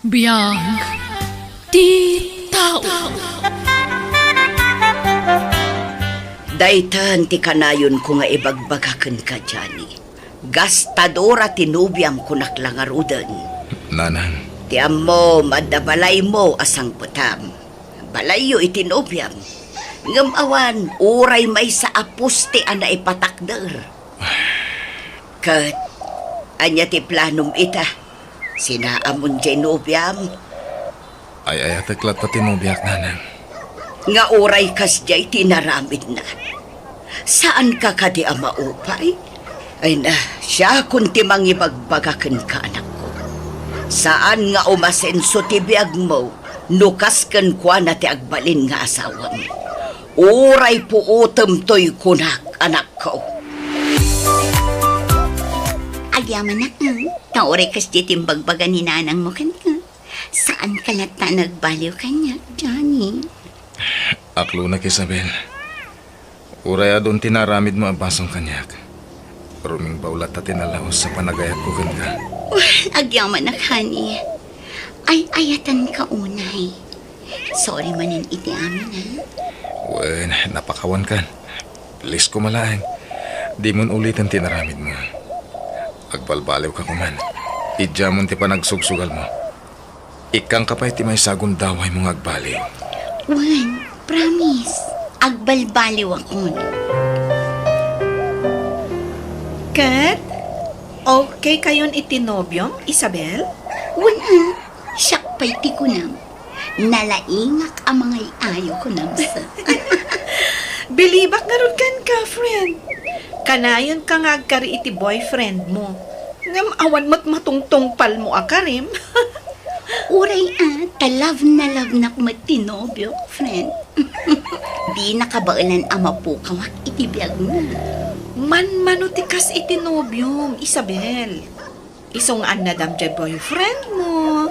Biag ti tao. Daytan ti kanayonko nga ibagbaga kenka, Johnny. Gastadora ti nobiam, kunak la ngaruden. Nanang. Ti ammom, adda balaymo a sangpetam. Balayyo iti nobiam. Ngem awan, uray maysa a poste a naipatakder. Ket ania ti planom ita? Sinaamon diay nobiam? Ay-ayatek latta ti nobiak, nanang. Nga uray kasdiay ti inaramidna. Saanka kadi a maupay? Ay na, siakon ti mangibagbaga kenka, anakko. Saan nga umasenso ti biagmo no kas kenkuana ti agbalin nga asawam. Uray puotem toy kunak, anakko. Agyamanak, mm. Ta uray kasdiay ti imbagbaga ni nanangmo kenka. Saanka latta a nagbaliw kaniak, Johnny. Aklonak, Isabel. Uray adun ti naaramidmo a basol kaniak, rumingbaw latta ti nalaus a panagayatko kenka. Well, agyamanak, honey. Ay-ayatenka unay. Sorry manen iti amin, ha? Wen, napakawankan. Please koma laeng. Dimon uliten ti inaramidmo. Agbalbaliwka koman. Idiamon ti panagsugsugalmo. Ikkangka pay ti maysa a gundawaymo nga agbaliw. Wen, promise. Agbalbaliwakon. Ket, okay kayon iti nobiom, Isabel? Wen, ah. Siak pay ti kunam. Nalaingak a mangay-ayo, kunam sa. Bilibak ngarud kenka, friend. Kanayonka nga agkari iti boyfriendmo. Ngem awan met matungtungpalmo a karim. Uray a, ta love na love nak met ti nobiok, friend. Di nakabaelan a mapukawak iti biagna. Manmano ti kas iti nobiom, Isabel. Isu nga annadam diay boyfriendmo,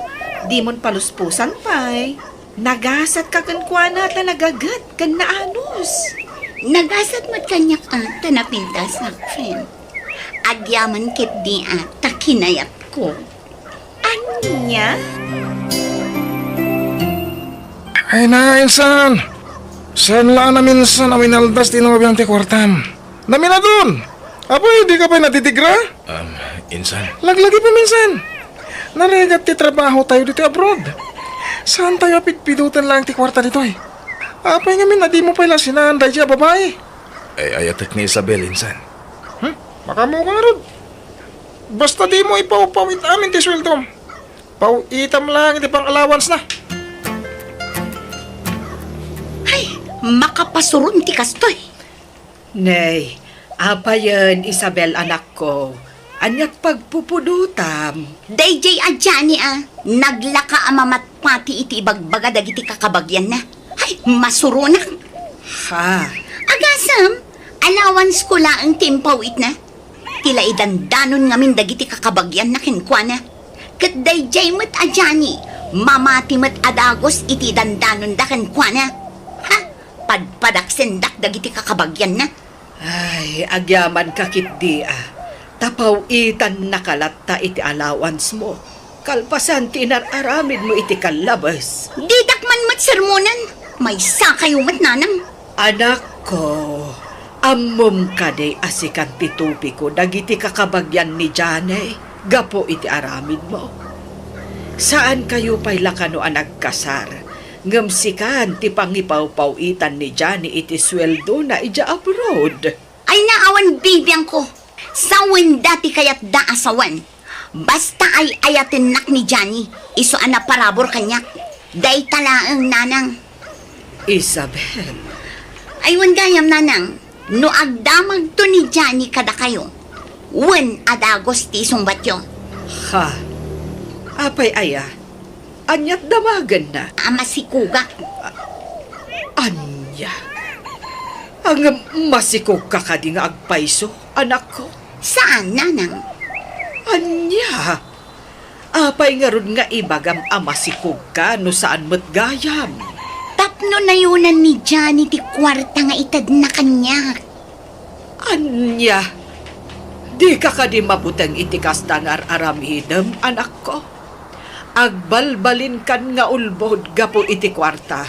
dimon paluspusan pay. Nagasatka kenkuana ta nagaget ken naanus. Nagasat met kaniak a ta napintasak, friend. Agyaman ketdi a ta kinayatko. Ania? Ay na, insan! Saan la a naminsan a winaldas ti nobiam ti kuartam? Naminadun! Apay, dika pay natitigra? Um, insan. Laglagi pa minsan. Narigat ti trabaho tayo ditoy abroad. Saan tayo a pidpidotan lang ti kuarta ditoy? Apay ngamin a di mo pay la sinaan daydi a babae? Ay, ayatek ni Isabel, insan. Hmm? Makamuka ngarud. Basta di mo ipawpawit amin ti sweldom. Pawitam lang iti pang-allowance na. Ay, makapasuron ti kastoy. Nay, apayen, Isabel, anakko, aniat pagpupudotam? Daydiay a Johnny a, naglaka a mamatpati iti ibagbaga dagiti kakabagianna. Ay, masuronak! Ha? Agasem, allowance ko laeng ti impawitna. Ti la idandanon ngamin dagiti kakabagianna kenkuana. Ket daydiay met a Johnny, mamati met a dagus iti idandanonda kenkuana. Ha? Padpadaksendak dagiti kakabagianna. Ay, agyamanka ketdi a, ta paw-itannaka latta iti allowance mo, kalpasan ti inar-aramidmo iti kallabes. Didak man met sermonan. Maysa kayo met, nanang. Anakko, ammom kadi a sikan ti tupiko dagiti kakabagian ni Johnny gapu iti aramidmo? Saan kayo pay la kano a nagkasar, ngem sikan ti pangipawpaw-itan ni Johnny iti sueldona idiay abroad. Ay na, awan bibiangko. Sawenda ti kayatda a sawen. Basta ay-ayatennak ni Johnny, isu a naparabur kaniak. Dayta laeng, nanang. Isabel. Ay, wen gayam, nanang. No agdamagto ni Johnny kadakayo, wen a dagus ti isungbatyo. Ha? Apay aya? Ania't damagenna? A masikogak. Ania? Ngem masikogka kadi nga agpayso, anakko? Saan, nanang. Ania? Apay ngarud nga ibagam a masikogka no saan met gayam? Tapno nayonan ni Johnny ti kuarta nga itedna kaniak. Ania? Dika kadi mabuteng iti kasta nga ar-aramidem, anakko? Agbalbalinkan nga ulbod gapu iti kuarta.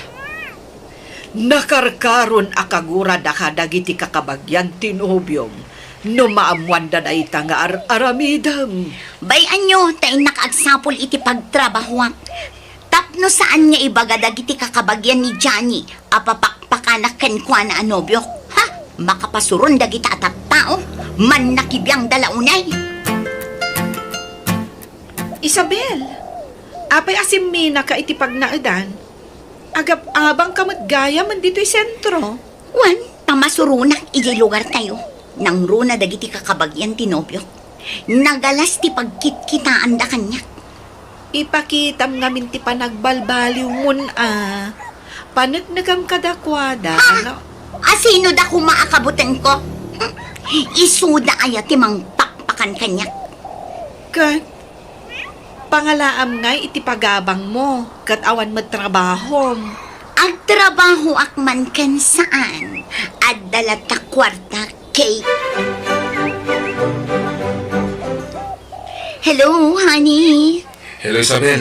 Nakarkaron a kaguradaka dagiti kakabagian ti nobiom no maammoanda dayta nga ar-aramidem. Bay-anyo ta innak agsapul iti pagtrabahoak. Tapno saan nga ibaga dagiti kakabagian ni Johnny a papakpakanak kenkuana a nobiok. Ha? Makapasuron dagita a tattao. Mannakibiangda la unay. Isabel, apay a simminaka iti pagnaedan? Agab-abangka met gayam ditoy sentro. Wen, pamasuronak idiay lugartayo. Nangruna dagiti kakabagian ti nobiok. Nagalas ti pagkitkitaanda kaniak. Ipakitam ngamin ti panagbalbaliwmon a. Paneknekam kadakuada. Ha? Nga asinoda koma a kabutengko? Isuda aya ti mangpakpakan kaniak? Ket pangalaam ngay iti pagabangmo ket awan met trabahom. Agtrabahoak man ken saan, adda latta kuarta, Kate. Hello, honey. Hello, Isabel.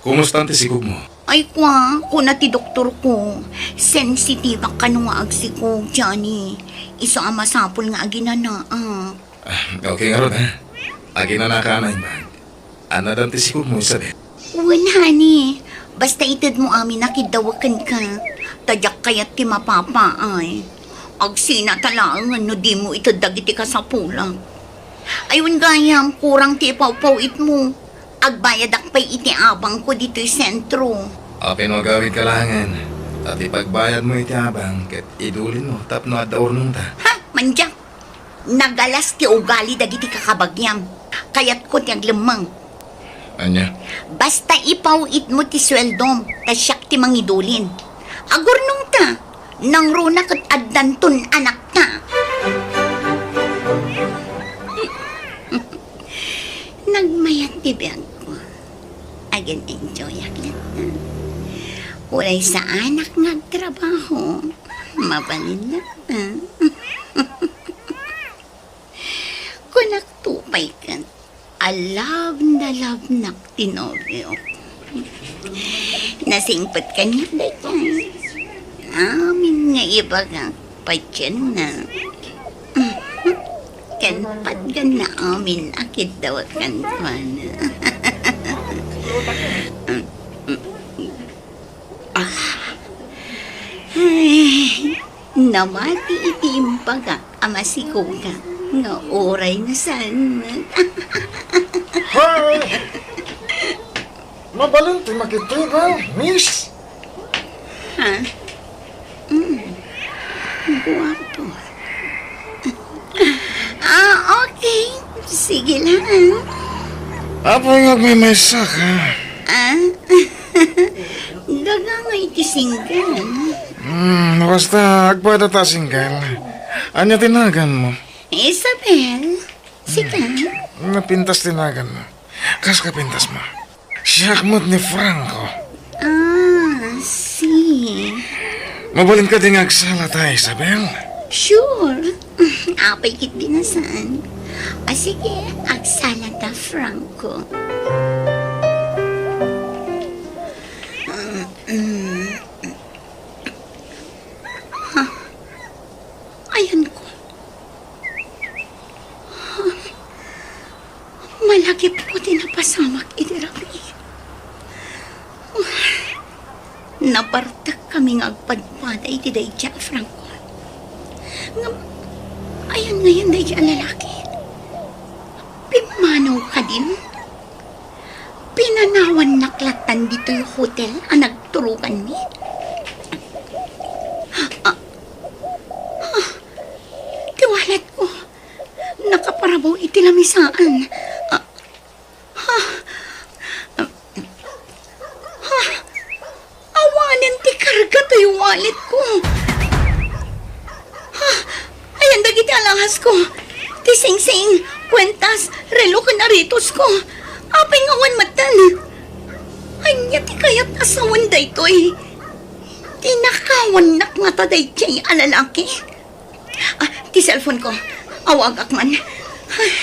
Kumusta ti sikogmo? Ay, kua, kuna ti doktorko, sensitibak kano nga agsikog, Johnny. Isu a masapul nga aginanaak. Ah, okay ngarud, ha? Aginanaka a naimbag. Anadan ti sikogmo, Isabel? Wen, honey. Basta itedmo amin a kiddawek kenka. Ta diak kayat ti mapapaay. Agsinata laengen no dimo ited dagiti kasapulak. Ay, wen gayam, kurang ti ipawpaw-itmo. Agbayadak pay iti abangko ditoy sentro. Apay no agawidka laengen, ta ti pagbayadmo iti abang ket idulinmo tapno adda urnongta. Ha? Mandiak. Nagalas ti ugali dagiti kakabagiam. Kayatko ti aglemmeng. Ania? Basta ipaw-itmo ti sueldom, ta siak ti mangidulin. Agurnongta, nangruna ket addanton anakta. Nagmayat ti biagko. Agin-enjoyak latta. Uray saanak nga agtrabaho, mabalin latta. Kunak to pay ket, a love na love nak ti nobiok. Nasingpet kaniak daytoy. Amin nga ibagak, patienna. Ken patgan na amin a kiddawek kenkuana. Ah. Ay, namati iti imbagak a masikogak nga uray nasaennak. Hoy! Mabalin ti makitego, miss? Ha? Mm. Guapo. Ah, okay. Sige lang. Apo nga may maysa ka. Ah? Daga nga iti single. Hmm, basta agpada ta single. Anya ti naganmo? Isabel. Sika? Hmm, napintas ti naganmo. Kas kapintas mo? Siak met ni Franco. Ah, si. Mabalin kadi nga agsala ta, Isabel? Sure. Apay ket di nasaan. O sige, agsala ta, Franco. Mm, mm. Agipko ti napasamak iti rabii. Nabartekkami nga agpadpada iti daydiay a Franco. Ngem, ayan ngayen daydiay a lalaki? Pimmanaw kadin? Pinanawannak lattan ditoy hotel a nagturoganmi. Ah, ah, ti walletko. Nakaparabaw iti lamisaan. Ah, ah, ah, awanen ti karga toy walletko. Ah, ayan dagiti alhasko. Ti singsing, kuentas, relo ken aretosko. Apay nga awan metten? Ania ti kayat a sawen daytoy? Tinakawannak ngata daydiay a lalaki? Ah, ti cellphone ko. Awagak man. Ah,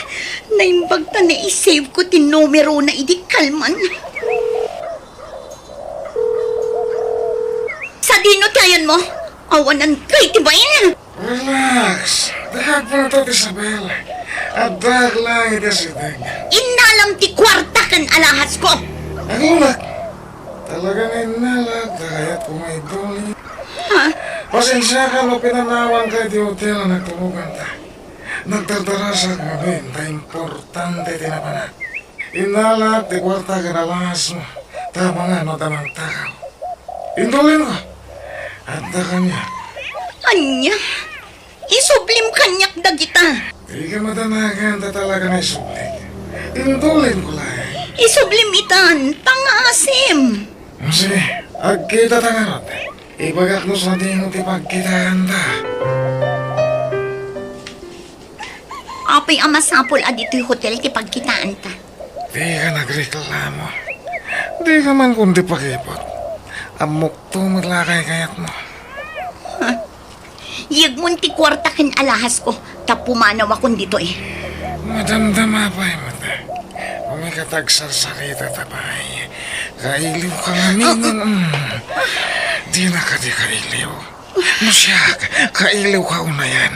naimbag ta nai-save ko ti numerona idi kalman. Sadino ti ayanmo? Awanan kay ti bain? Relax. Dagpulto ti Isabel. Addak lang iti asideg. Innalam ti kuarta ken alhasko. Agulak. Talaga nga innalak, dagayat ko nga idoli. Ha? Pasensiaka no pinanawanka iti hotel a nagturoganta. Nagdardarasak ngamin ta importante ti napanak. Innalak ti kuarta ken alhasmo, ta amangan no adda mangtakaw. Indolinko. Adda kaniak. Ania? Isublim kaniak dagita. Dika madanagan ta talaga nga isublik. Indolinko laeng. Isublim itan, pangaasim. Sige, agkitata ngarud. Ibagak no sadino ti pagkitaanta. Apay a masapul a ditoy hotel ti pagkitaanta? Dika nagreklamo. Dika man kundi pakipot. Ammokto met la kaykayatmo. Ha? Yegmon ti kuarta ken alhasko, ta pumanawakon ditoy. Madamdama pay met. Umikata agsarsaritata pay. Kailiwka ngamin. Ah, ah. Mm. Dina kadi kailiw. No siak, kailiwka unayen.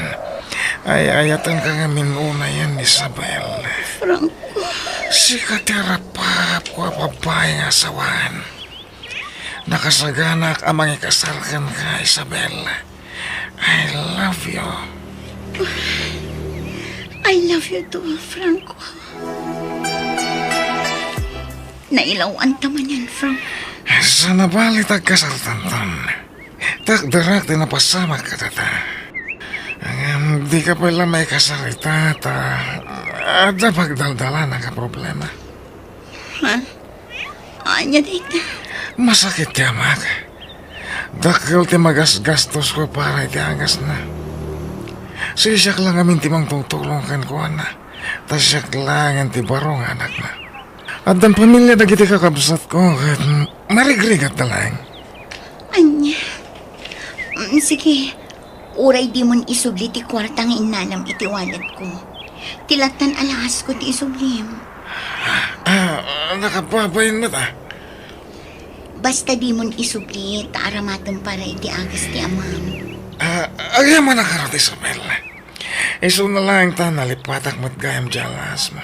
Ay-ayatenka ngamin unayen, Isabel. Franco. Sika ti arapapko a babai nga asawan. Nakasaganak a mangikasar kenka, Isabel. I love you. I love you too, Franco. Nailaw-anta manen, Franco. Saan a bali ti agkasartanton? Takderak ti napasamak kadata. Ngem dika pay la maikasar ita, ta adda pagdaldalannak a problema. Ha? Ania dayta? Masakit ti amak. Dakkel ti magasgastosko para iti agasna. Sisiak la ngamin ti mangtutulong kenkuana. Ta siak laengen ti baro nga anakna. Addan pamilia dagiti kakabsatko ket marigrigatda laeng. Ania? Mm, sige. Uray dimon isubli ti kuarta nga innalam iti walletko. Ti lattan alhasko ti isublim. Ah, nakababain met, ah. Basta dimon isubli, ta aramatem para iti agas ti amam. Ah, agyamanak ngarud, Isabel. Isuna laeng ta nalipatak met gayam diay alhasmo.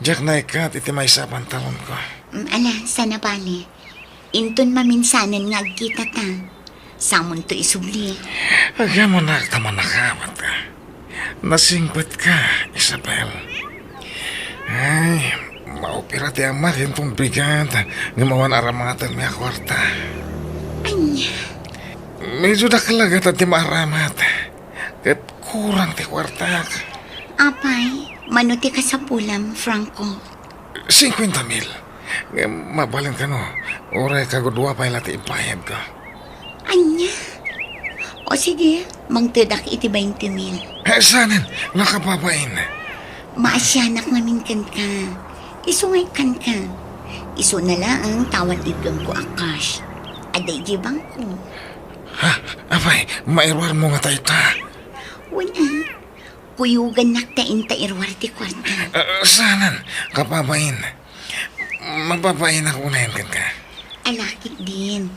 Diak naikkat iti maysa a pantalonko. Mm, ala, saan a bali. Inton maminsanen nga agkitata, samonto isubli. Agyamanak ta manakawatka. Nasingpetka, Isabel. Ay, maopera ti amak inton bigat, ngem awan aramatenmi a kuarta. Ania? Medyo dakkel a gatad ti maaramat. Ket kurang ti kuartak. Apay, mano ti kasapulam, Franco? Singkuenta mil. Ngem mabalin kano, uray kagudua pay la ti ibayadko. Ania? O sige, mangtedak iti bainte mil. Eh, saanen, nakababain. Maasianak ngamin kenka. Isu nga ikkanka. Isuna laeng ta awan iggengko a cash. Adda idiay bangko. Ha? Apay, mairuarmo ngata ita? Wen a. Kuyogannak ta inta iruar ti kuarta. Ah, saanen, kababain. Mababainak unayen kenka. Ala ketdin.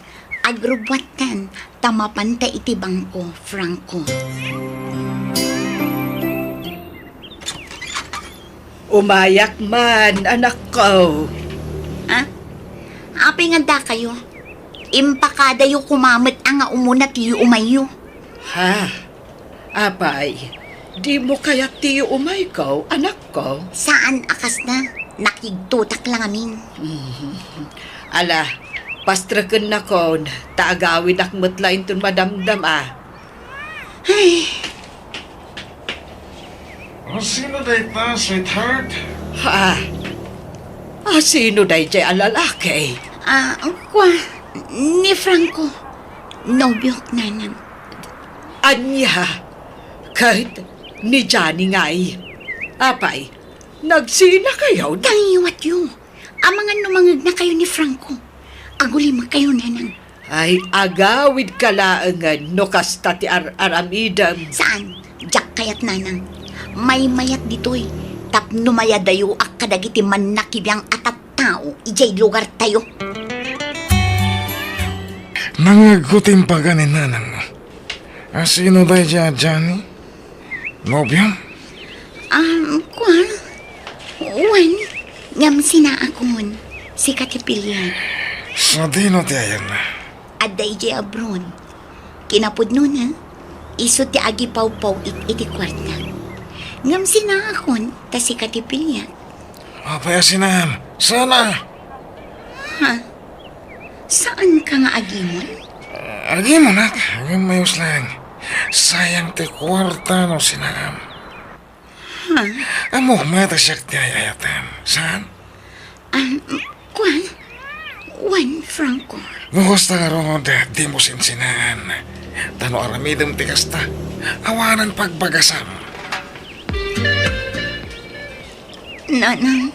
Agrubbuattan ta mapanta iti bangko, Franco. Umayak man, anakko. Ah? Apay nga dakayo? Impakadayo koma met a nga umuna ti umayyo. Ha? Apay, dimo kayat ti umayko, anakko? Saan a kasna. Nakigtotak la ngamin. Mhm. Ala, pastrekennakon, ta agawidak met la inton madamdama. Ay. O, sino dayta, sweetheart? Ha? A, sino daydiay a lalaki? Ah, kua, ni Franco. Nobiok, nanang. Ania? Ket ni Johnny ngay? Apay, nagsinakayo? Dayuwatyo. Amangan no mangegnakayo ni Franco. Agulimkayo, nanang. Ay, agawidka laengen no kasta ti ar-aramidem. Saan? Diak kayat, nanang. Maymayat ditoy. Tapno mayadayoak kadagiti mannakibiang a tattao idiay lugartayo. Nangngegko ti impaga ni nanangmo. A, sino daydiay a Johnny? Nobiom? Um, kua? Wen, ngem sinaakon, sika ti pilian. Sadino ti ayanna? Adda idiay abroad. Kinapudnona, isu ti agipawpaw-it iti kuarta. Ngem sinaakon, ta sika ti pilian. Apay a sinaam? Sana! Ha? Saanka nga agimon? Ah, agimonak, ngem mayus laeng. Sayang ti kuarta no sinaam. Ha? Ammok met a siak ti ay-ayatem. Saan? Um, kua? Wen, Franco. No kasta ngarud, dimo sinsinaan. Ta no aramidem ti kasta, awanen pagbagasam. Nanang,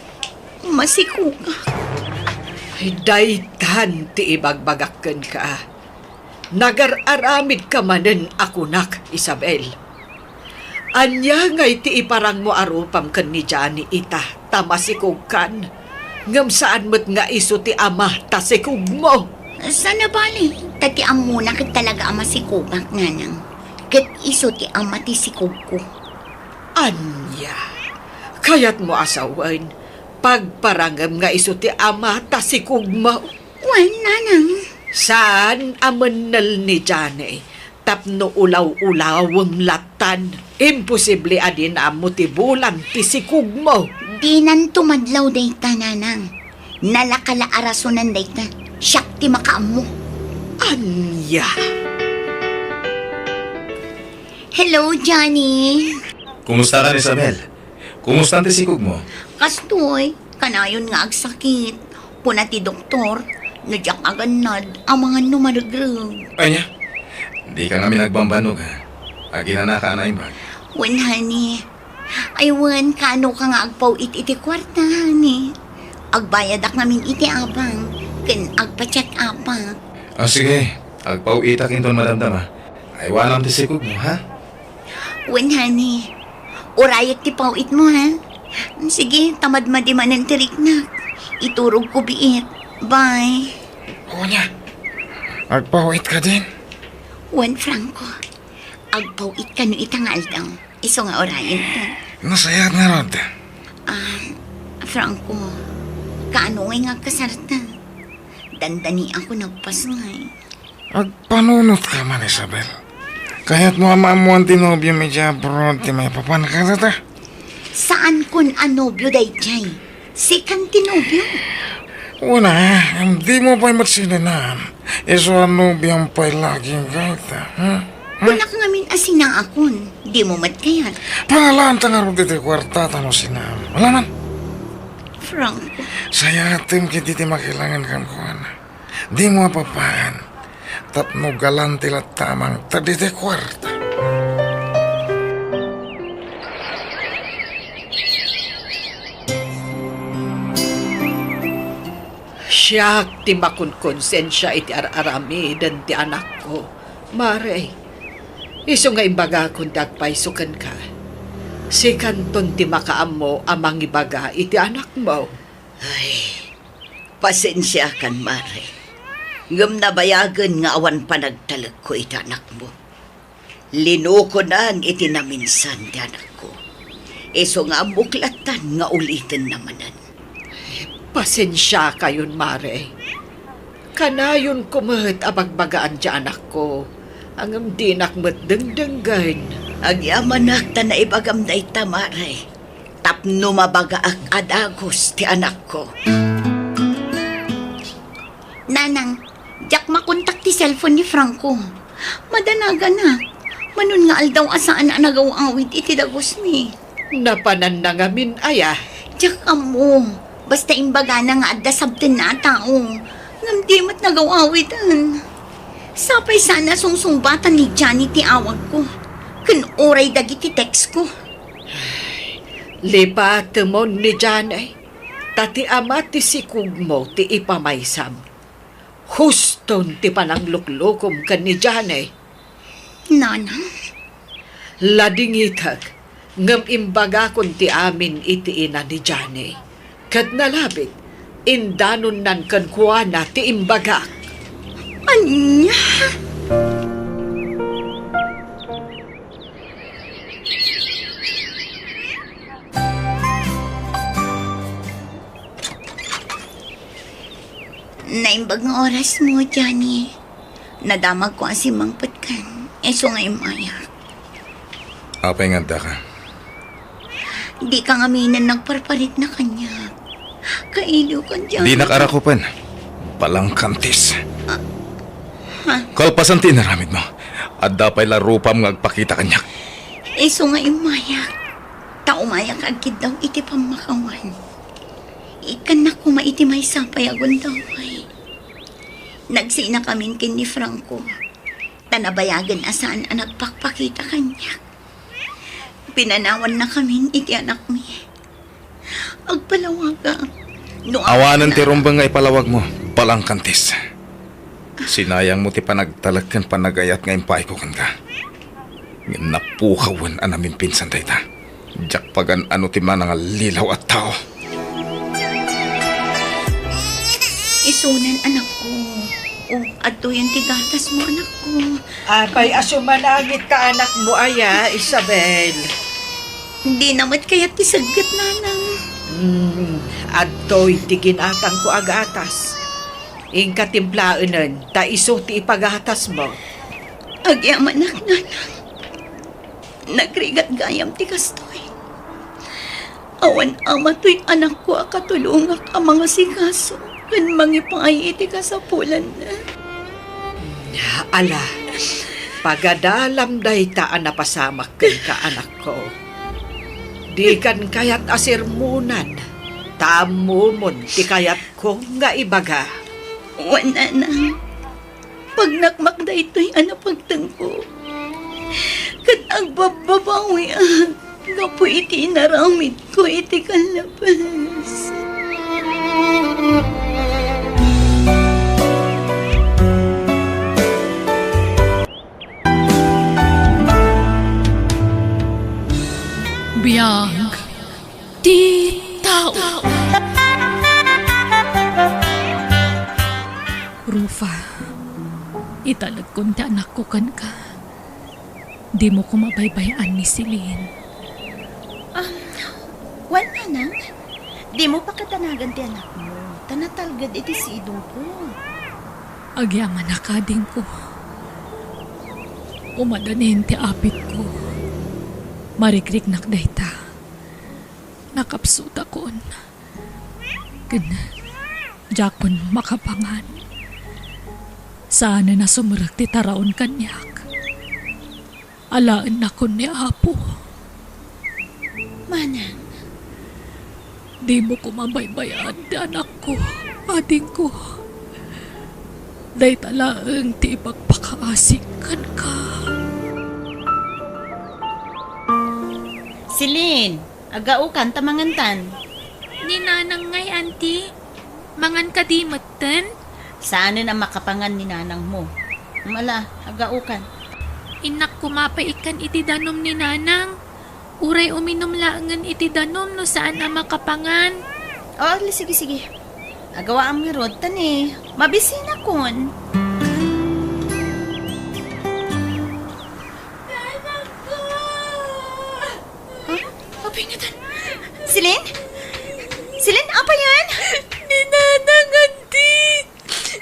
masikogak. Ay, daytan ti ibagbagak kenka. Nagar-aramidka manen a kunak, Isabel. Ania ngay ti iparangmo a rupam ken ni Johnny ita, ta masikogkan? Ngem saan met nga isu ti ama ta sikogmo? Saan a bale, ta ti ammona ket talaga a masikogak, nanang. Ket isu ti ama ti sikogko. Ania? Kayatmo a sawen, pagparangem nga isu ti ama ta sikogmo? Wen, nanang. Saan a mennel ni Johnny tapno ulaw-ulawem lattan? Imposible a dina ammo ti bulan ti sikogmo. Dinanto madlaw dayta, nanang. Nalaka la a rasonan dayta. Siak ti makaammo. Ania? Hello, Johnny. Kumusta ka, Isabel? Kumusta ti sikogmo? Kastoy, kanayon nga agsakit. Kuna ti doktor, no diak agannad, amangan no maregreg. Ania? Dika ngamin agbambannog, ha? Aginanaka a naimbag? Wen, honey. Ay, wen, kaanoka nga agpaw-it iti kuarta, honey? Agbayadak ngamin iti abang, ken agpa-check-upak. Ah, sige. Agpaw-itak inton madamdama. Aywanam ti sikogmo, ha? Wen, honey. Urayek ti paw-itmo, ha? Sige, ta madmadi manen ti riknak. Iturogko biit. Bye. O nia, agpaw-it kadin? Wen, Franco. Agpaw-it kano ita nga aldaw. Isu nga urayenta. Nasayaat ngarud. Ah, Franco, kaano ngay nga agkasarta? Dandaniakon a pasngay. Agpanunotka man, Isabel. Kayatmo a maammoan ti nobiom idiay abroad ti maipapan kadata? Saankon a nobio daydiay. Sikan ti nobio. Wen a, dimo pay met sinenaan. Isu a nobiom pay laging gayta, hmm? Hmm? Kunak ngamin a sinaakon. Dimo met kayat. Pangalaanta ngarud iti kuarta ta no sinaam. Ala man. Franco. Sayaatem ketdi ti makilangen kenkuana. Dimo a papaan, tapno galante latta a mangted iti kuarta. Siak ti makonkonsensia iti ar-aramiden ti anakko, Mare. Isu nga imbagakon ti agpayso kenka. Sikanton ti makaammo a mangibaga iti anakmo. Ay, pasensiakan, Mare. Ngem nabayagen nga awan panagtalekko iti anakmo. Linukonan iti naminsan ti anakko. Isu nga ammok lattan nga ulitenna manen. Pasensiakayon, Mare. Kanayonko met a bagbagaan ti anakko, ngem dinak met dengdenggen. Agyamanak ta naibagam dayta, Mare. Tapno mabagaak a dagus ti anakko. Nanang, diak makontak ti cellphone ni Franco. Madanaganak. Manon nga aldaw a saan a nagaw-awid iti dagusmi. Napananna ngamin aya? Diak ammo. Basta imbagana nga adda sabtenna a tao. Ngem di met nagaw-awiden. Sapay saan a sungsungbatan ni Johnny ti awagko ken uray dagiti textko. Lipatemon ni Johnny, ta ti ama ti sikugmo ti ipamaysam. Huston ti panangluklukom ken ni Johnny. Nanang? Ladingitek, ngem imbagakon ti amin iti ina ni Johnny. Ket nalabit, indanonnan kenkuana ti imbagak. Ania? Naimbag nga orasmo, Johnny. Nadamagko a simmangpetkan, isu nga immayak. Apay nga addaka? Dika ngaminen nagparparikna kaniak. Kailiwkan, Johnny. Dinak arakupen. Balangkantis. Ah, ha? Kalpasan ti inaramidmo, adda pay la rupam nga agpakita kaniak. Isu nga immayak. Ta umayak agkiddaw iti pammakawan. Ikkannak koma iti maysa pay a gundaway. Nagsinakamin ken ni Franco, ta nabayagen a saan a nagpakpakita kaniak. Pinanawannakamin iti anakmi. Agpalawagak. No awanen ti rumbeng nga ipalawagmo, balangkantis. Sinayangmo ti panagtalek ken panagayat nga impaayko kenka. Ngem napukawen a namimpinsan dayta. Diak pagan-ano ti manangallilaw a tao. Isunan, anakko. O, adtoyen ti gatasmo, anakko. Apay a sumanangit ka, anakmo aya, Isabel? Dina met kayat ti segget, nanang. Hmm, adtoy ti ginatangko a gatas. Inka timplaenen, ta isu ti ipagatasmo. Agyamanak, nanang. Nagrigat gayam ti kastoy. Awan ama toy anakko a katulongak a mangasikaso ken mangipaay iti kasapulanna. Ala, pagadalam dayta a napasamak kenka, anakko. Dikan kayat a sermonan, ta ammomon ti kayatko nga ibaga. Wen, nanang. Pagnakmak daytoy a napagtengko. Ket agbabbabawiak gapu iti inaramidko iti kallabes. Biag ti tao. Rufa, italekon ti anakko kenka. Dimo koma baybay-an ni Celine. Um, wen, nanang, dimo pakatanagan ti anakmo, ta natalged iti sidongko. Agyamanak, adingko. Umadanin ti apitko. Marikriknak dayta. Nakapsutakon. Ken diakon makapangan. Saanen a sumrek ti taraon kaniak. Alaennakon ni Apo. Manang. Dimo koma baybay-an ti anakko, adingko. Dayta laeng ti ipakpakaasik kenka. Celine, agaokan ta mangantan. Ni nanang ngay, anti. Mangan kadi metten? Saanen a makapangan ni nanangmo. Mala, agaokan. Innak koma pay ikkan iti danum ni nanang. Uray uminum laengen iti danum no saan a makapangan. O, sige, sige. Agawaam ngarud, ta ni, mabisinakon. Nanangko! Ha? Pingatan. Celine? Celine, apay yan? Ni Nanang, Auntie.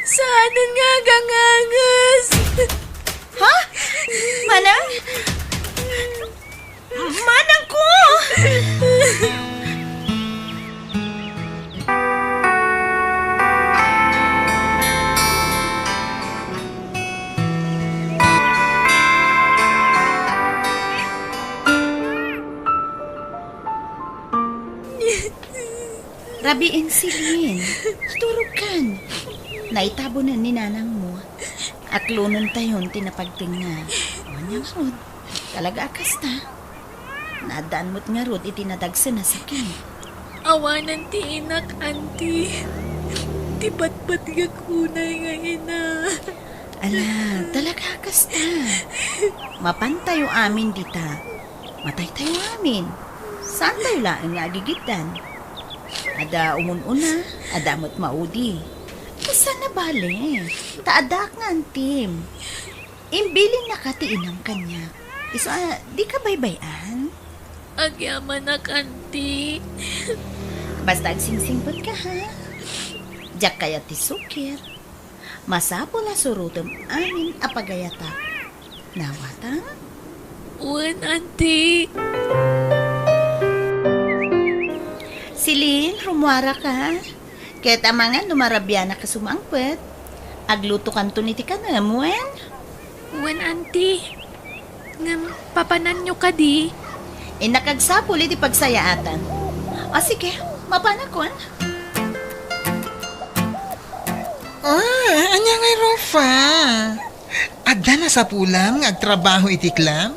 Saanen nga aganganges. Ha? Manang? Manang ko! Rabiin, Celine. Turogkan. Naitabonen ni nanangmo. Aklonentayon ti napagtengnga. Ania ngarud? Talaga a kasta. Naaddaan met ngarud iti nadagsen a sakit. Awanen ti inak, Auntie. Ti patpatgek unay nga ina. Ala, talaga a kasta. Mapantayo amin dita. Mataytayo amin. Saantayo laeng nga agigiddan. Adda umun-una, adda met maudi. Kasano bale? Ta addaak nga antim. Imbilinnaka ti inam kaniak. Isu a, dika baybay-an? Agyamanak, Auntie. Basta agsingsingpetka, ha? Diak kayat ti sukir. Masapul a surotem amin a pagayatak. Nawata? Wen, Auntie. Celine, rummuaraka. Ket amangan no marabianak a sumangpet, aglutokanton iti kanem, wen? Wen, Auntie. Ngem, papananyo kadi? Innak agsapul iti pagsayaatan. O, sige, mapanakon. Ah, ania ngay, Rufa? Adda nasapulam nga agtrabaho iti club?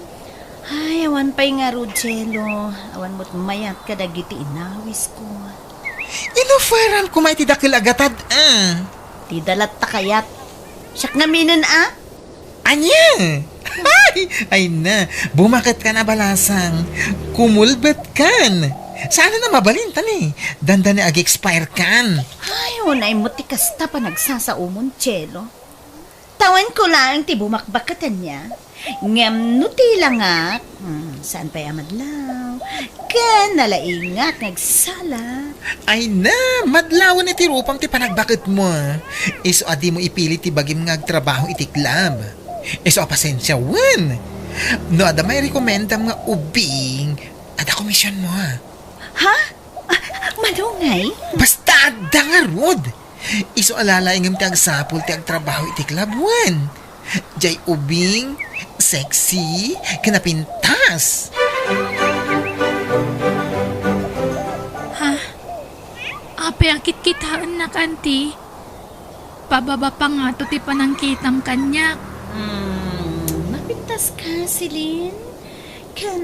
Ay, awan pay ngarud, Cielo. Awan met mayat kadagiti inawisko. Inuferam koma iti dakel a gatad, a. Ti dalat ta kayat. Siak ngaminen, a? Ania? Ay, ay na, bumaketkan a balasang. Kumulbetkan. Saan na mabalin, tani? Dandani ag-expire kan. Ay, unay mo ti kasta panagsasaomon, Cielo. Tawenko laeng ti bumakbaket ania. Ngem no ti langak, hmm, saan pay a madlaw? Ken nalaingak nga agsala. Ay na, madlawen iti rupam ti panagbaketmo. Isu a dimo ipili ti bagim nga agtrabaho iti club. Isu a pasensia, wen. No adda mairekomendam nga ubing, adda komisionmo. Ha? Ah, madungay? Basta adda ngarud. Isu a lalaingem ti agsapul ti agtrabaho iti club, wen. Jay ubing, sexy, ken napintas. Ha? Apay a kitkitaennak, Auntie? Pababa pa ngato ti panangkitam kaniak. Hmm, napintas ka, Celine? Ken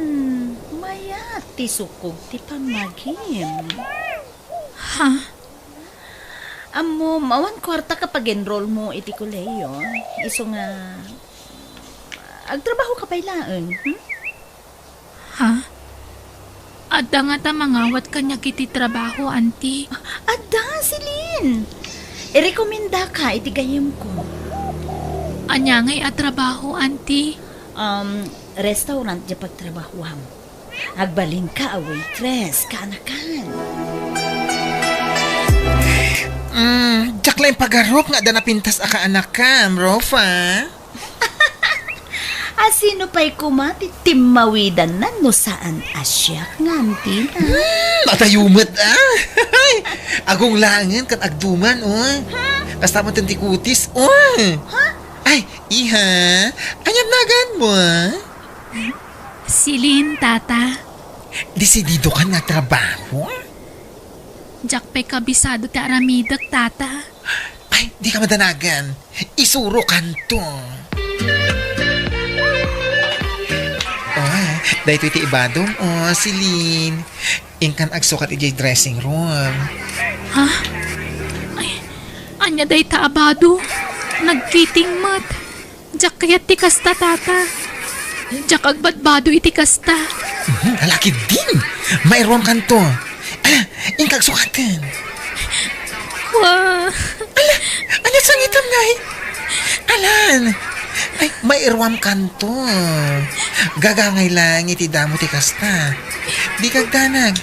mayat ti sukog ti pammagim. Ha? Ammom, awan kuarta ka pag-enroll mo iti kolehiyo. Isu nga, agtrabaho ka pay laeng, hmm? Ha? Adda ngata mangawat kaniak iti trabaho, Auntie? Adda, Celine! Irekomendaka iti gayyemko. Ania ngay a trabaho, Auntie? Um, restaurant diay pagtrabahoam. Agbalinka a waitress, kaanakan. Mm, diak la impagarup nga adda napintas a kaanakam, Rufa. A sino pay koma ti timmawidanna no saan a siak nga antina? Hmm, adayo met, a. Agunglangen ken agduman, o. Ha? Kasta met ti kutis, o. Ha? Ay, iha, ania naganmo, a? Celine, Tata. Desididokan nga trabaho? Diak pay kabisado ti aramidek, Tata. Ay, dika madanagan. Isurokanto. O, daytoy ti ibadom, o, Celine. Inkan agsukat idiay dressing room. Ha? Ay, ania dayta a bado? Nagkiting met. Diak kayat ti kasta, Tata. Diak agbadbado iti kasta. Mhm, ala ketdin. Mairuamkanto. Ala, inka agsukaten. Wa. Ala, ania sangitam ngay? Alan, Ay, mairuamkanto. Gagangay lang iti damo ti kasta. Dika agdanag,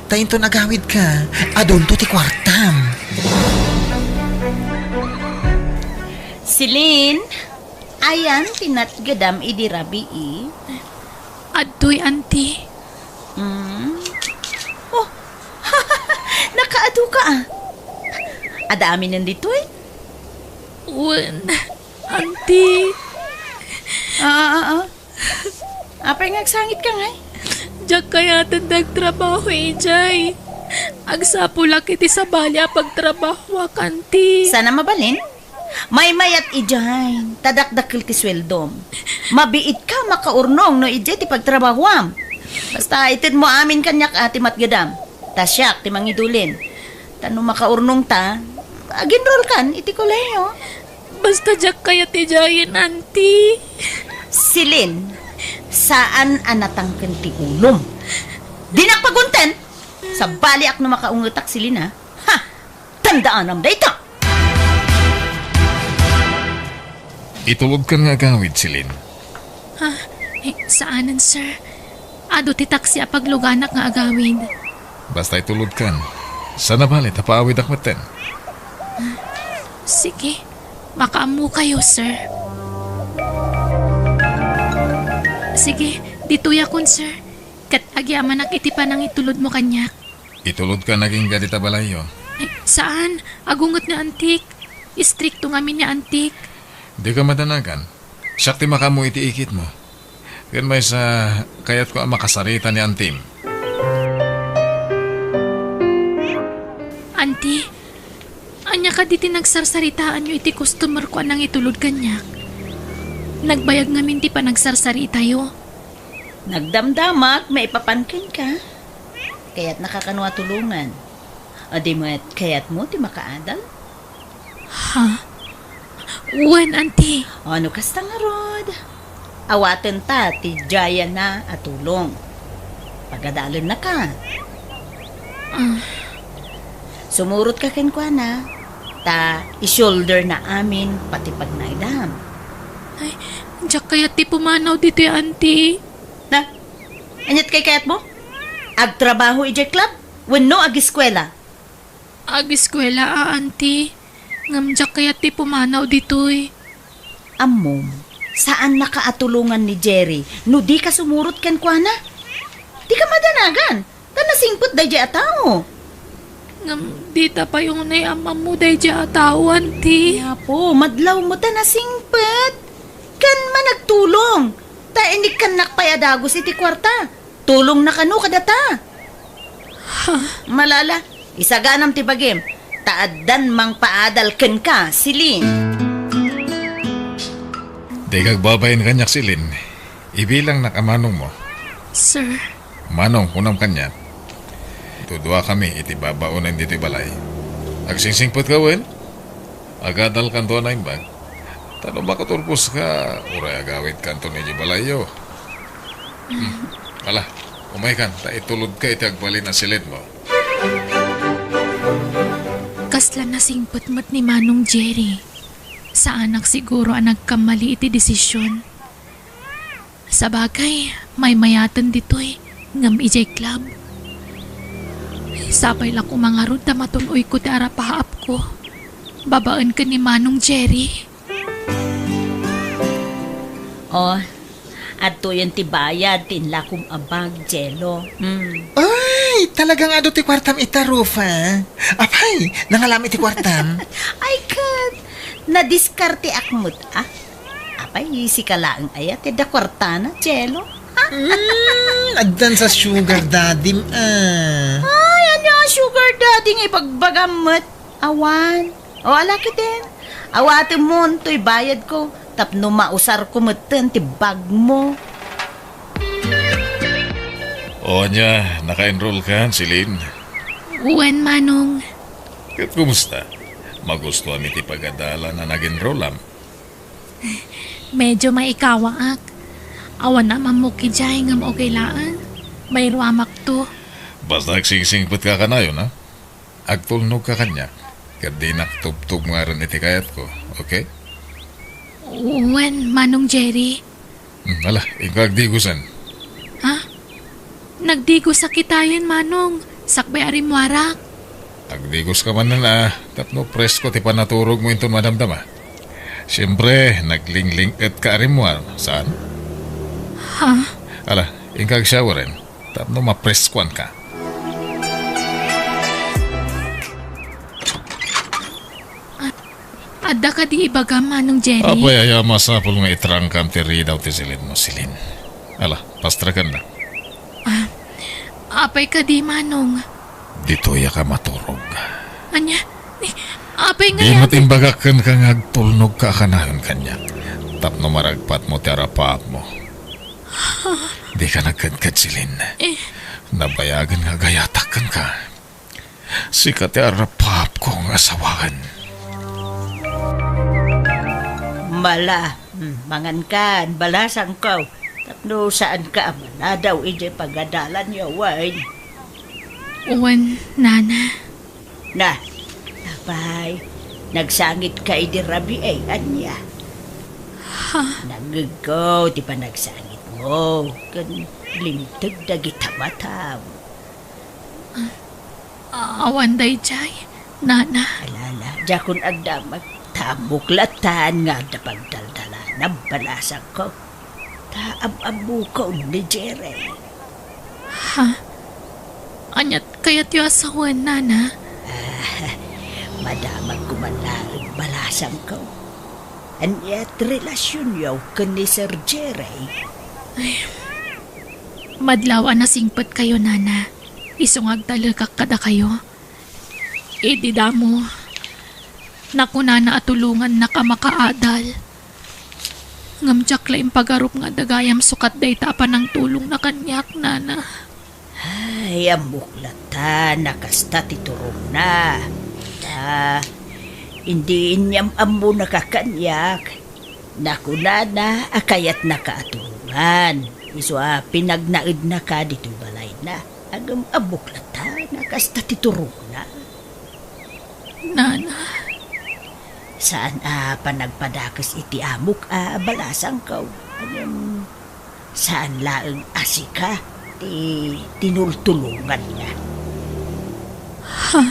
ta inton agawidka, adunto ti kuartam. Celine, ayan ti natgedam idi rabii? Adtoy, anti. Mm. Oh, nakaadu ka, ah. Adda aminen ditoy? Wen, anti. Ah, ah, ah, ah. Apay nga agsangit ka ngay? Diak kayaten dagtrabaho idiay. Agsapulak iti sabali a pagtrabahoak, anti. Sana mabalin? Maymayat idiay, ta dakdakkel ti sueldom. Mabiitka makaurnong no idiay ti pagtrabahoam. Basta itedmo amin kaniak a ti matgedam. Ta siak ti mangidulin. Ta no makaurnongta, agenrolkan iti kolehiyo. Basta diak kayat idiayen, anti. Celine, saan a natangken ti ulom. Dinak pagunten! Sabaliak no makaungetak, Celine, ha? Ha! Tandaanam dayta! Itulodkan nga agawid, Celine. Ah, eh, saanen, sir. Adu ti taksi a pagluganak nga agawid. Basta itulodkan. Sana bale, ta paawidak metten. Sige, makaammo kayo, sir. Sige, ditoyakon, sir. Ket agyamanak iti panangitulodmo kaniak. Itulodkan agingga dita balayyo. Ay, saan? Agunget ni antik. Istrikto ngamin ni antik. Dika madanagan. Siak ti makaammo iti ikitmo. Ken maysa, kayatko a makasarita ni antim. Anti, ania kadi ti nagsarsaritaanyo iti customer ko a nangitulod kaniak? Nagbayag ngamin ti panagsarsaritayo. Nagdamdamak maipapan kenka. Kayatnaka kano a tulongan. Adi met, kayatmo ti makaadal? Ha? Wen, anti. O, no kasta ngarud, awatenta ti diayna a tulong. Pagadalennaka. Ah. Sumurotka kenkuana, ta i-shoulder na amin pati pagnaedam. Ay, diak kayat ti pumanaw ditoy, anti. Na, aniat kay kayatmo? Agtrabaho idiay club? Wenno agiskuela? Agiskuela a, anti. Ngem diak kayat ti pumanaw ditoy. Ammom, saannaka a tulongan ni Jerry no dika sumurot kenkuana. Dika madanagan, ta nasingpet daydiay a tao. Ngem dita pay unay am-ammo daydiay a tao, anti. Ay, Apo, madlawmo ta nasingpet. Ken managtulong, ta inikkannak pay a dagus iti kuarta. Tulongna kano kadata. Ha? Malala, isaganam ti bagim, ta addan mangpaadal kenka, Celine. Dika agbabain kaniak, Celine. Ibilangnak a manongmo. Sir. Manong, kunam kaniak. Duduakami iti babaonen ditoy balay. Agsingsingpetka wen? Agadalkanto a naimbag. Ta no makatulposka, uray agawidkanton idiay balayyo. Hmm. Ala, umaykan, ta itulodka iti agbalin a silidmo. Kasla nasingpet met ni Manong Jerry. Saanak siguro a nagkammali iti desisyon. Sabagay, maymayaten ditoy, ngem idiay club. Sapay la koma ngarud ta matun-oyko ti arapaapko babaen ken ni Manong Jerry. Oh, adtoyen ti bayad ti inlakom a bag, Jello. Hmm. Ay, talaga nga adu ti kuartam ita, Rufa. Apay, nangalam iti kuartam? Ay, ket, nadiskarteak met, ah. Apay, sika laeng aya ti adda kuartana, Jello? Ha? Mm, addan sa sugar daddy, ah. Ay, ania a sugar daddy nga ibagbagam met? Awan. O, ala ketdin. Awatemmo toy bayadko tapno mausarko metten ti bagmo. O, ania, naka-enroll kan, Celine? Wen, Manong. Ket kumusta? Magustuam iti pagadalan a nag-enrollam? Medyo maikawaak. Awan am-ammok idiay ngem okay laeng. Mairuamakto. Basta agsingsingpetka kanayon, ha? Agtulnogka kaniak, ket dinak tubtubngaren iti kayatko, okay? Wen, Manong Jerry. Hmm, ala, inka agdigosen. Ha? Nagdigosak itayen, Manong. Sakbay a rimmuarak. Agdigoska manen a tapno presko ti panaturogmo inton madamdama. Siempre, naglingling-etka a rimmuar, saan? Ha? Ala, inka agshoweren tapno mapreskoanka. Adda kadi ibagam, Manong Jerry? Apay aya masapul nga itrangkam ti ridaw ti silinmo, Celine? Ala, pastrakenna. Ah, apay kadi, Manong? Ditoyak a maturog. Ania? Ni, apay nga Di met imbagak kenka nga agtulnogka a kanayon kaniak tapno maragpatmo ti arapapmo. Dika nagkedked, Celine. Eh. Nabayagen nga agayatak kenka. Sika ti arapapko nga asawaen. Mala, hmm, mangankan, balasangko. Tapno saanka a manadaw idiay pagadalan nga wine. Wen, Nana. Na, apay, nagsangitka idi rabii, ania? Ha? Nangngegko ti panagsangitmo, ken limteg dagita matam. Ah, awan daydiay, Nana. Ala, ala, diakon agdamag. Ta ammok latan nga adda pagdaldalanam, balasangko. Ta am-ammokon ni Jerry. Ha? Aniat kayatyo a sawen, Nana? Ah, madamagko man laeng, balasangko. Aniat relasionyo ken ni Sir Jerry? Ay, madlaw a nasingpetkayo, Nana. Isu nga agtalekak kadakayo. Idi damo, nakunana a tulongannaka makaadal. Ngem diak la impagarup nga adda gayam sukat dayta a panangtulongna kaniak, Nana. Ay, ammok latan a kasta ti turongna. Ta, idi inyam-ammonaka kaniak, nakunana a kayatnaka a tulongan. Isu a pinagnaednaka ditoy balayna. Ngem ammok latan a kasta ti turongna. Nana. Saan a panagpadakes iti amok a balasangko. Ngem saan laeng a sika ti tinultulonganna. Ha?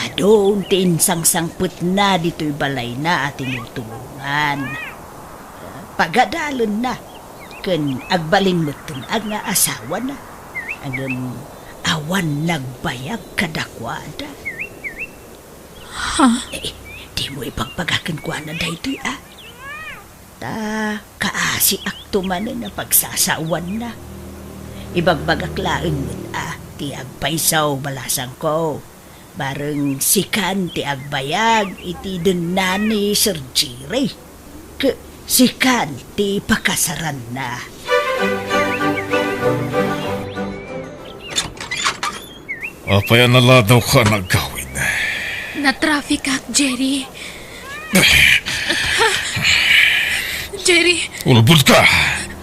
Adun ti insangsangpetna ditoy balayna a tinultulongan. Pagadalenna, ken agbalin metten nga asawana. Ngem awan nagbayag kadakuada. Ha? Eh, dimo ibagbaga kenkuana daytoy, a? Ta kaasiakto manen a pagsasawanna. Ibagbagak laeng met a ti agpayso, balasangko. Bareng sikan ti agbayag iti denna ni Sir Jerry. Ket sikan ti pakasaranna. Apay a naladawka a nagawid? Natrafikak, Jerry. Jerry. Ulbodka!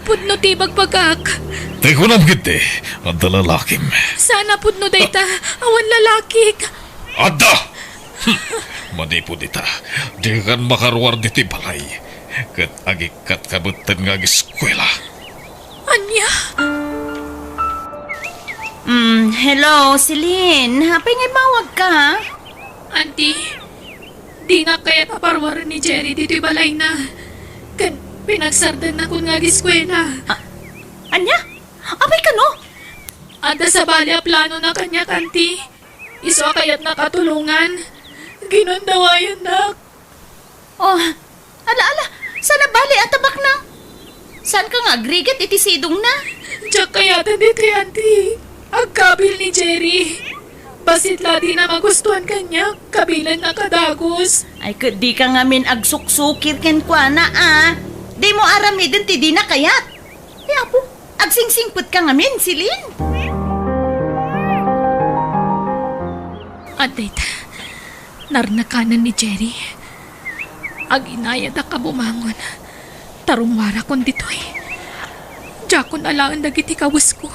Pudno ti ibagbagak. Ti kunam ketdi, adda lalakim. Saan a pudno dayta, awan lalakik. Adda! Hmm. Manipud ita, dikan makaruar ditoy balay. Ket agikkatka metten nga ageskuela. Ania? Mm, hello, Celine. Apay nga immawagka? Auntie, dinak kayat a paruaren ni Jerry ditoy balayna. Ket pinagsardennakon nga ageskuela. A-, ania? Apay kano? Adda sabali a planona kaniak, Auntie. Isu a kayatnak a tulongan. Ginundawayannak. Oh, ala, ala, saan a bali a tabaknang? Saanka nga agrigat iti sidongna? Diak kayaten ditoy, Auntie. Agkabil ni Jerry. Bassit la dina magustuan kaniak, kabilanna kadagus. Ay, ket dika ngamin agsuksukir kenkuana, a. Dimo aramiden ti dina kayat. Ay, Apo, agsingsingpetka ngamin, Celine? Adda ita, narnakanen ni Jerry. Aginayadak a bumangon, ta rummuarakon ditoy. Diakon alaen dagiti kawesko,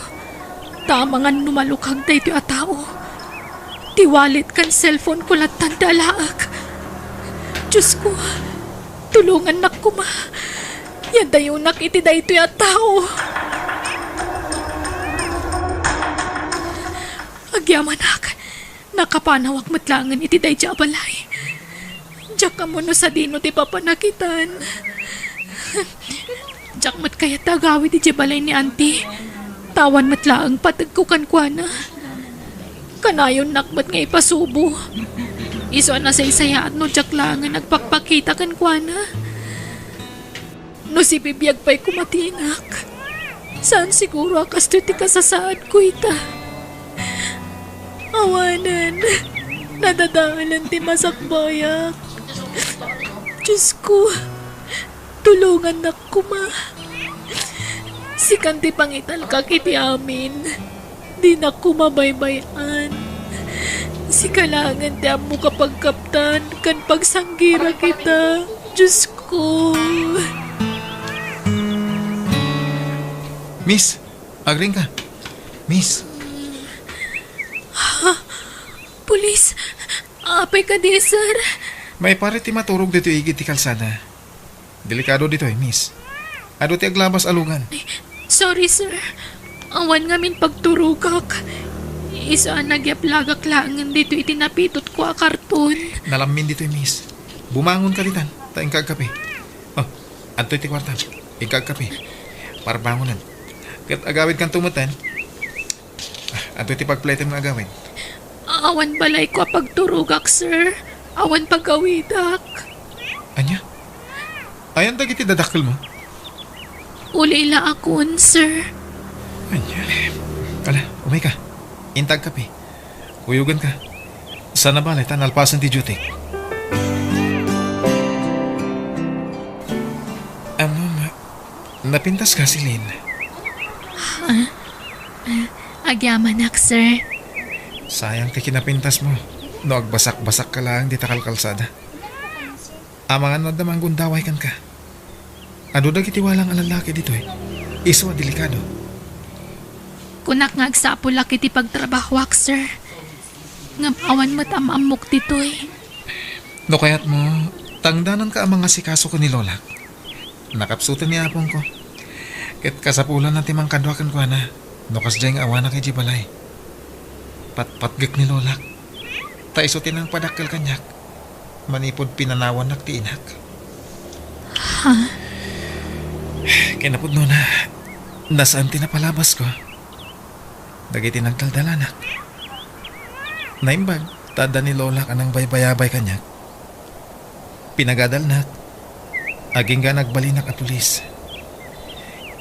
ta amangan no malukag daytoy a tao. Ti wallet ken cellphone ko lattan ti alaek. Diosko, Tulongannak koma. Yaddayonak iti daytoy a tao. Agyamanak, nakapanawak met laengen iti daydiay a balay. Diak ammo no sadino ti papanakitan. Diak met kayat ti agawid idiay balay ni Auntie. Ta awan met laeng pategko kenkuana. Kanayonnak met nga ipasubo. Isu a nasaysayaat no diak laengen agpakpakita kenkuana. No sibibiag pay koma ti inak, saan siguro a kastoy ti kasasaadko ita. Awanen, nadadaelen ti masakbayak. Diosko, tulongannak koma. Sikan ti pangitalkak iti amin. Dinak koma baybay-an. Sika laengen ti ammok a pagkaptan ken pagsanggirak ita, Diosko. Miss, agriingka. Miss. Pulis, apay kadi, sir? Maiparit ti maturog ditoy igid ti kalsada. Delikado ditoy, miss. Adu ti aglabas a lugan. Sorry, sir. Awan ngamin pagturogak. Isu a nagyaplagak laengen ditoy iti napitotko a karton. Nalammin ditoy, miss. Bumangonka ditan, ta inka agkape. Oh, adtoy ti kuartam. Inka agkape. Parbangonen. Ket agawidkanto metten. Ah, adtoy ti pagpletem nga agawid. Awan balayko a pagturogak, sir. Awan pagawidak. Ania? Ayan dagiti dadakkelmo? Ulila akon, sir. Ania? Ala, umayka. Inta agkape. Kuyoganka. Saan a balay ta nalpasen ti duty. Ammom, napintaska, Celine? Ha? Ah, agyamanak, sir. Sayang ti kinapintasmo no agbasakbasakka laeng dita kalkalsada. Amangan no adda manggundaway kenka. Adu dagiti walang a lallaki ditoy. Isu a delikado. Kunak nga agsapulak iti pagtrabahoak, sir. Ngem awan met am-ammok ditoy. No kayatmo, tangdananka a mangasikaso ken ni lolak. Nakapsuten ni apongko. Ket kasapulanna ti mangkadua kenkuana no kasdiay nga awanak idiay balay. Patpatgek ni lolak. Ta isu ti nangpadakkel kaniak manipud pinanawannak ti inak. Ha? Kinapudnona, nasaan ti napalabasko dagiti nagdaldalanak. Naimbag ta adda ni lolak a nangbaybayabay kaniak. Pinagadalnak. Agingga nagbalinak a pulis.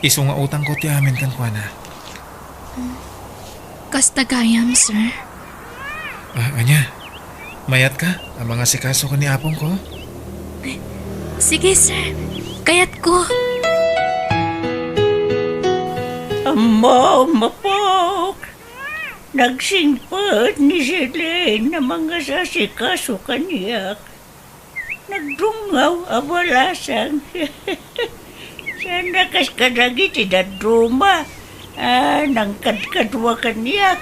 Isu nga utangko ti amin kenkuana. Kasta gayam, sir. Ah, ania? Mayatka a mangasikaso ken ni apongko? Sige, sir. Kayatko. Ammom, apok. Nagsingpet ni Celine a mangasikaso kaniak. Nagdungngaw a balasang. Saan a kas kadagiti dadduma a nangkadkadua kaniak.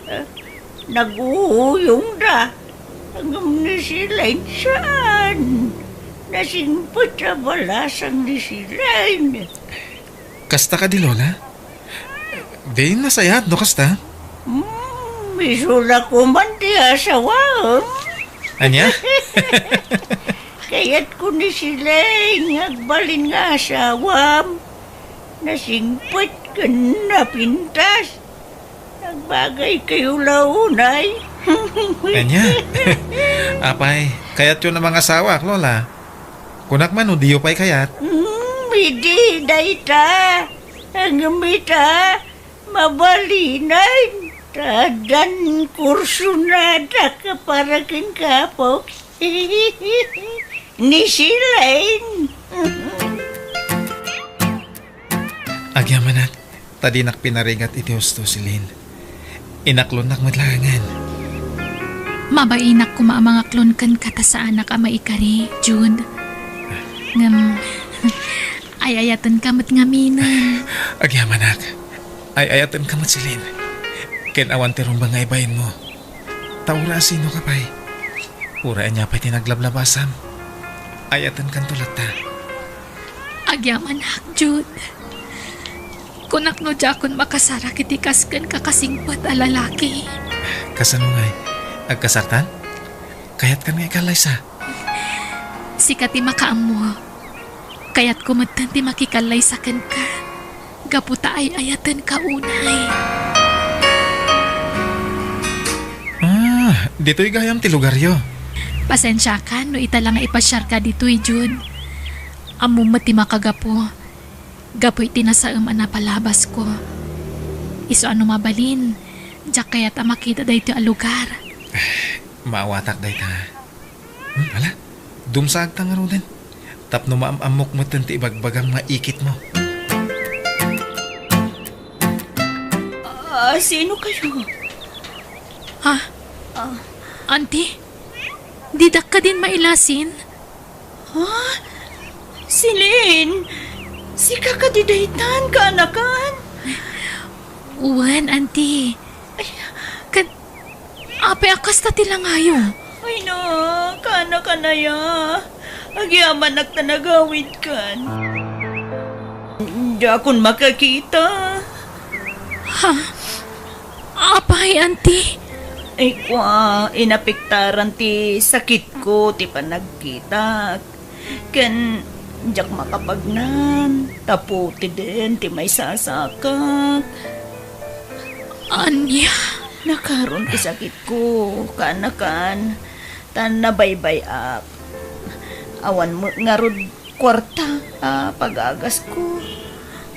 Ah, nag-uuyongda. Ngem ni Celine, saan. Nasingpet a balasang ni Celine. Kasta kadi, Lola? Di nasayaat no kasta? Hmm, isu la koman ti asawam. Ania? Kayatko ni Celine nga agbalin nga asawam. Nasingpet ken napintas. Nagbagaykayo la unay. Ania? Apay, kayatyo a mangasawaak, Lola? Kunak man no diyo pay kayat? Hmm, idi dayta. Ngem ita, mabalinen. Ta addan kursonadak para ken apok. Ni Celine. Agyamanak, ta dinak pinarigat iti husto, Celine. Inaklonnak met laengen. Mabainak koma a mangaklon kenka ta saanak a maikari, Jude. Ngem, ay-ayatenka met ngaminen. Agyamanak, ay-ayatenka met, Celine. Ken awan ti rumbeng nga ibainmo. Ta uray a sinoka pay. Uray ania pay ti naglablabasam. Ayatenkanto latta. Agyamanak, Jude. Kunak no diakon makasarak iti kas kenka kasingpet a lalaki. Kasano ngay? Agkasartan? Kayatkan nga ikallaysa? Sika ti makaammo. Kayatko metten ti makikallaysa kenka. Gapu ta ay-ayatenka unay. Ah, ditoy gayam ti lugaryo. Pasensiakan no ita la nga ipasiarka ditoy, Jude. Ammom met ti makagapu. Gapu iti nasaem a napalabasko. Isu a no mabalin, diak kayat a makita daytoy a lugar. Maawatak dayta. Hmm, ala, dumsaagta ngaruden. Tapno maam-ammok metten ti ibagbagam nga ikitmo. Ah, sino kayo? Ha? Ah. Auntie? Didak kadin mailasin? Ha? Celine? Sika kadi daytan, kaanakan? Wen, Auntie. Ay. Ket, apay a kasta ti langayo? Ay na, kaanakan aya. Agyamanak ta nagawidkan. Diakon makakita. Ha? Apay, Auntie? Ay, kua, inapektaran ti sakitko ti panagkitak. Ken diak makapagnan, ta putiden ti maisasakak. Ania? Nakaron ti sakitko, kaanakan, ta nabaybay-ak. Awan met ngarud kuarta a pagagasko.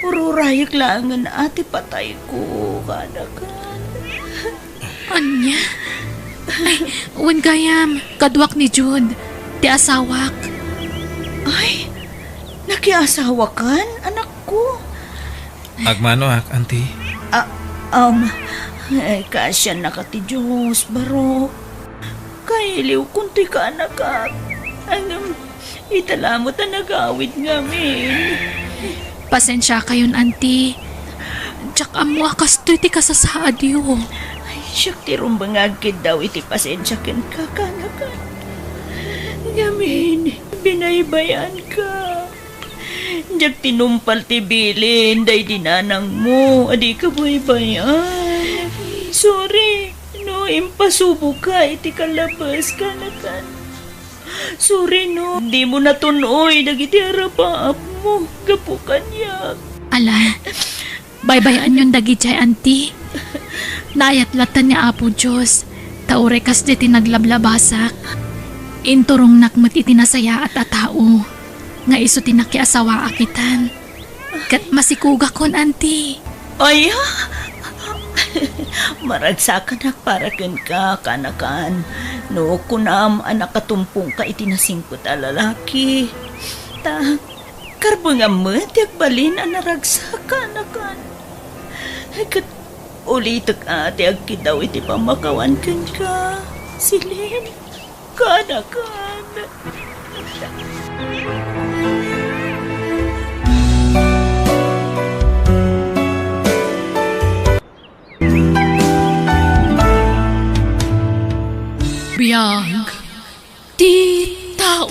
Ururayek laengen a ti patayko, kaanakan. Ania? Ay, wen gayam, kaduak ni Jude, ti asawak. Ay, nakiasawakan, anakko? Agmanoak, Auntie. Ah, um, ay, kaasiannaka ti Dios, barok. Kailiwkon ti kaanakak. Ngem, ita la met a nagawid ngamin. Pasensiakayon, Auntie. Diak ammo a kastoy ti kasasaadyo. Ay, siak ti rumbeng nga agkiddaw iti pasensia kenka, kaanakan. Ngamin, binaybay-anka. Diak tinumpal ti bilin daydi nanangmo a di kabaybay-an. Sorry no impasuboka iti kalabes, kaanakan. Sorry no dimo natun-oy dagiti arapaapmo gapu kaniak. Ala, baybay-anyon dagidiay, Auntie. Naayat latta ni Apo Dios, ta uray kasdiay ti naglablabasak. Inturongnak met iti nasayaat a tao nga isu ti nakiasawaak itan. Ket masikugakon, Auntie. Aya? Maragsakanak para kenka, kaanakan. No kunam a nakatumpongka iti nasingpet a lalaki, ta karbengam met ti agbalin a naragsak, kaanakan. Ket ulitek a ti agkiddaw iti pammakawan kenka, Celine. Kaanakan. Biag ti tao.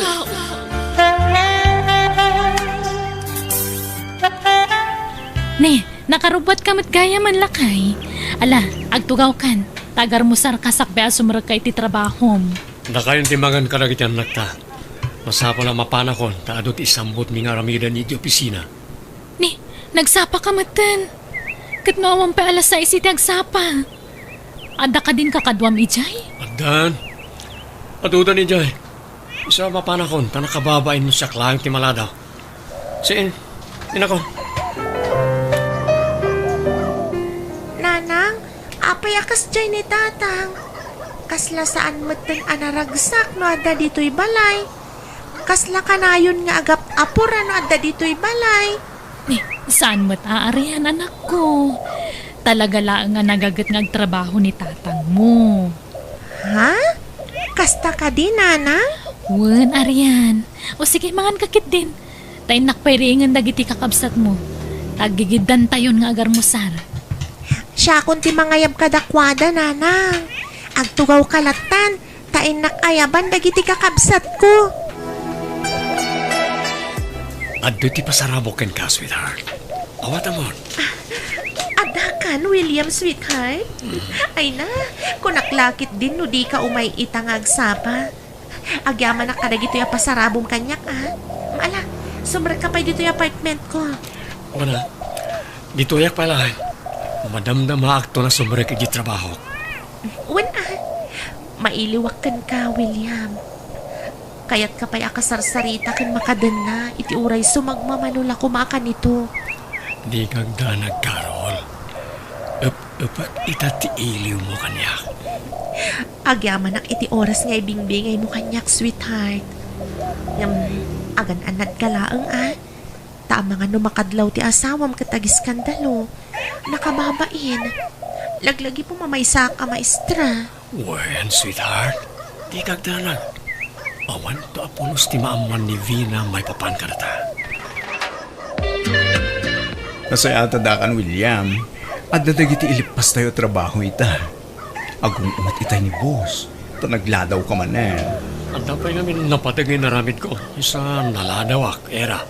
Ne, nakarubbuatka met gayam, lakay. Ala, agtugawkan, ta agarmusarka sakbay a sumrekka iti trabahom. Dakayon ti mangan kadagiti annakta. Masapul a mapanakon ta adu ti isambutmi nga aramiden iti opisina. Ni, nagsapaka metten. Ket no awan pay alas sais iti agsapa. Adda kadin kakaduam idiay? Addan. Adudan idiay. Isu a mapanakon ta nakababain no siak laeng ti maladaw. Saan? Inakon. Nanang, apay a kasdiay ni Tatang? Kasla saan metten a naragsak no adda ditoy balay. Kasla kanayon nga agap-apor a no adda ditoy balay. Ni, saan met a Arian, anakko? Talaga laeng a nagaget nga agtrabaho ni tatangmo. Ha? Kasta kadi, Nanang? Wen, Arian. O sige, manganka ketdin. Ta innak pay riingen dagiti kakabsatmo. Ta aggigiddantayon nga agarmusar. Siakon ti mangayab kadakuada, Nanang. Agtugawka lattan, ta innak ayaban dagiti kakabsatko. Adda ti pasarabok kenka, sweetheart. Awatamon. Addakan, William, sweetheart. Ay na, kunak la ketdin no dika umay ita nga agsapa. Agyamanak kadagitoy a pasarabom kaniak, a. Ala, sumrekka pay ditoy apartment ko. Wen a, ditoyak pay laeng. Madamdamaakton a sumrek iti trabahok. Wen a, mailiwak kenka, William. Kayatka pay a kasarsarita ken makadenna iti uray sumagmamano la koma a kanito. Dika agdanag, Carol. Ep-epek ita ti iliwmo kaniak. Agyamanak iti oras nga ibingbingaymo kaniak, sweetheart. Ngem, agan-anadka laeng, a. Ta amangan no makadlaw ti asawam ket agiskandalo. Nakababain. Laglagipem a maysaak a maestra. Wen, sweetheart, dika agdanag. Awanto a pulos ti maammuan ni Vina maipapan kadata. Nasayaat a daakan, William. Adda dagiti ilippastayo a trabaho ita. Agung-unget itay ni boss, ta nagladawka manen. Adda pay ngamin napateg nga inaramidko, isu a naladawak, Era.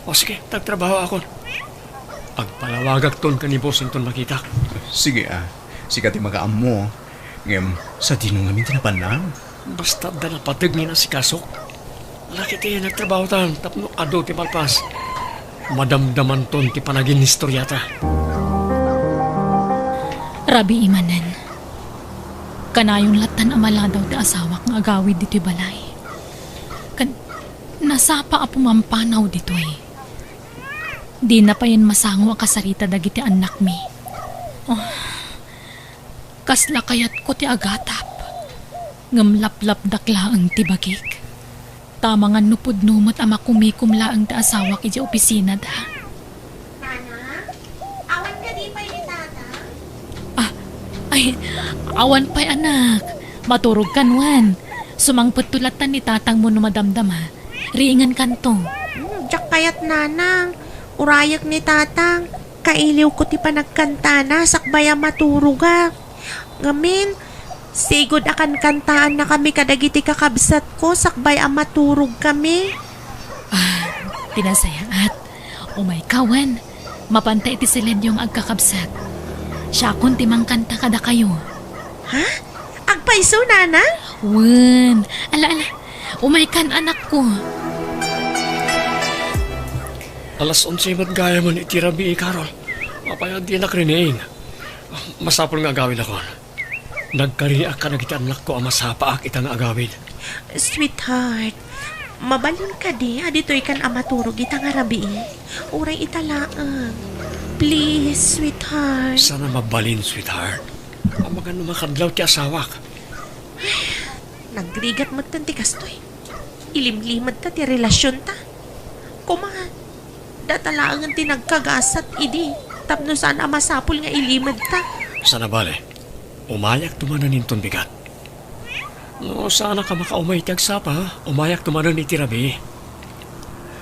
O sige, ta agtrabahoakon. Agpalawagakton ken ni boss inton makitak. Sige a, sika ti makaammo. Ngem, sadino ngamin ti napanna? Basta adda napateg nga inasikasok. Lakay ti nagtrabahotan tapno adu ti malpas. Madamdamanton ti panaginistoriata. Rabii manen. Kanayon lattan a maladaw ti asawak nga agawid ditoy balay. Ken nasapa a pumampanaw ditoy. Dina payen masango a kasarita dagiti annakmi. Oh, kasla kayatko ti agatap. Ngem laplapdak laeng ti bagik. Ta amangan no pudno met a makumikom laeng ti asawak idiay opisinada. Nanang, awan kadi pay ni Tatang? Ah, ay, awan pay, anak. Maturogkan wen. Sumangpetto lattan ni Tatangmo no madamdama. Riingenkanto. Hmm, diak kayat, Nanang. Urayek ni Tatang. Kailiwko ti panagkantana sakbay a maturogak. Ngamin, sigud a kankantaannakami kadagiti kakabsatko sakbay a maturogkami. Ah, ti nasayaat. Umayka wen. Mapanta iti silenyo nga agkakabsat. Siakon ti mangkanta kadakayo. Ha? Agpayso, Nanang? Wen. Ala, ala. Umaykan, anakko. Alas onse met gayamen iti rabii, Carol. Apay a dinak riniing? Masapul nga agawidakon. Nagkariak kadagiti annakko a masapaak ita nga agawid. Sweetheart, mabalin kadi a ditoykan a maturog ita nga rabii? Uray ita laeng. Please, sweetheart. Saan a mabalin, sweetheart. Amangan no makadlaw ti asawak. Nagrigat metten ti kastoy. Ilimlimedta ti relasionta. Koma, data laengen ti nagkagasat idi tapno saan a masapul nga ilimedta. Saan a bale, umayakto manen inton bigat. No saanak a makaumay iti agsapa, umayakto manen iti rabii.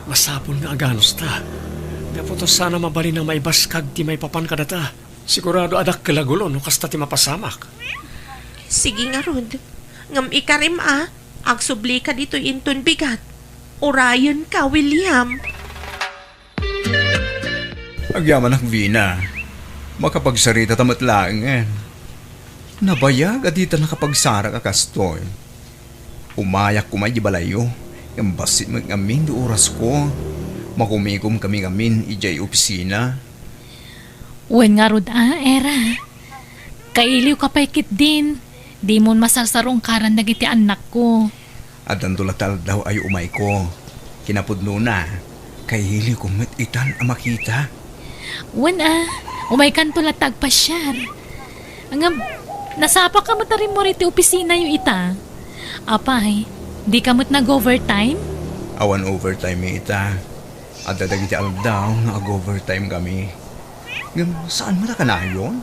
Masapul nga aganusta. Gapu ta saan a mabalin a maibaskag ti maipapan kadata. Sigurado a dakkel a gulo no kasta ti mapasamak. Sige ngarud. Ngem ikarim a, agsublika ditoy inton bigat. Urayenka, William. Agyamanak, Vina. Makapagsarita ta met laengen. Nabayag a dita nakapagsarak a kastoy. Umayak koma idiay balayyo, ngem bassit met ngamin ti orasko. Makumikom kami ngamin idiay opisina. Wen ngarud a, Era. Kailiwka pay ketdin, dimon masarsarungkaran dagiti annakko. Addanto la ti aldaw a umayko. Kinapudnona, kailiwko met itan a makita. Wen a, umaykanto latta agpasiar. Ngem, nasapaka met a rimmuar iti opisinayo ita. Apay, dika met nag-overtime? Awan overtime ita. Adda dagiti aldaw nga ag-overtime kami. Ngem saan met a kanayon?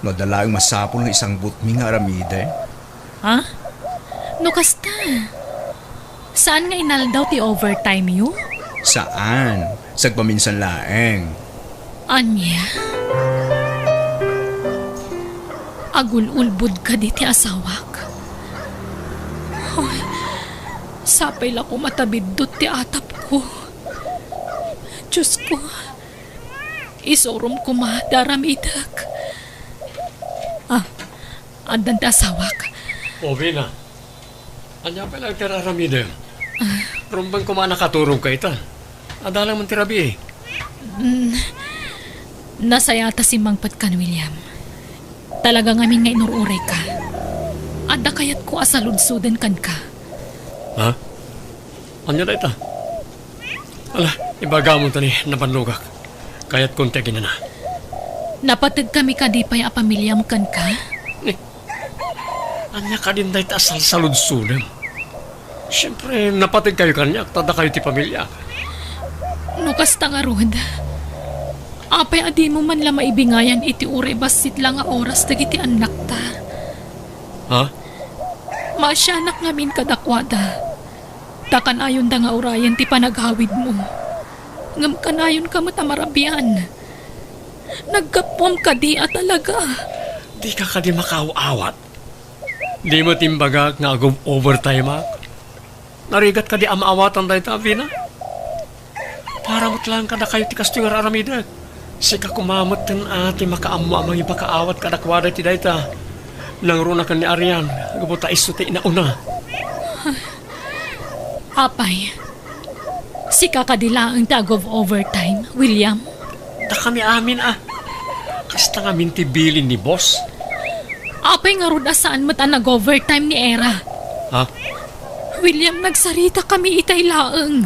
No adda laeng masapul nga isangbutmi nga aramiden. Ha? No kasta, saan nga inaldaw ti overtime yo? Saan. Sagpaminsan laeng. Ania? Agul-ulbod kadi ti asawak? Ay, sapay la koma ta biddut ti atapko. Diosko, isurom koma ti aramidek. Ah, addan ti asawak. O, Vina, ania pay laeng ti ar-aramidem? Ah. Rumbeng koma a nakaturogka ita. Adda laeng man ti rabii. Mm, nasayat a simmangpetka, William. Talaga ngamin nga inur-urayka. Adda kayatko a saludsoden kenka. Ha? Ania dayta? Ala, ibagamon ta ni nabannogak. Kayatkon ti aginana. Napategkami kadi pay a pamiliam kenka? Eh, ania kadin dayta a salsaludsodem? Siempre, napategkayo kaniak ta dakayo ti pamiliak. No kasta ngarud, apay a dimo man la maibingayan iti uray bassit la nga oras dagiti annakta? Ha? Maasianak ngamin kadakuada. Ta kanayonda nga urayen ti panagawidmo. Ngem kanayonka met a marabian. Naggapuam kadi a talaga. Dika kadi makaaw-awat? Di met imbagak nga ag-overtimeak? Narigat kadi a maawatan dayta, Vina? Para met laeng kadakayo ti kastoy nga ar-aramidek. Sika koma metten a ti makaammo a mangipakaawat kadakuada iti dayta. Nangruna ken ni Arian, gapu ta isu ti inauna. Apay, sika kadi laeng ti ag-overtime, William? Dakami amin a. Kasta ngamin ti bilin ni boss. Apay ngarud a saan met a nag-overtime ni Era? Ha? William, nagsaritakami itay laeng.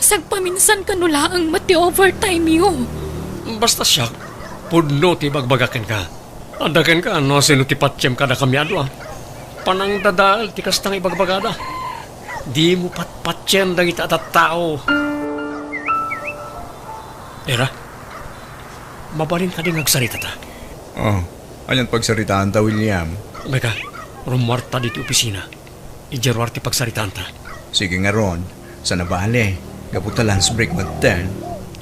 Sagpaminsan kano laeng met ti overtime yo. Basta siak, pudno ti ibagbaga kenka. Adda kenka no sino ti patiem kadakami a dua. Panangdadael ti kasta nga ibagbagada. Dimo patpatien dagiti a tattao. Era, mabalin kadi nga agsaritata? Oh, anian pagsaritaanta, William? Mika, rummuarta ditoy opisina. Idiay ruar ti pagsaritaanta. Sige ngarud, saan a bale, gapu ta lunch break metten.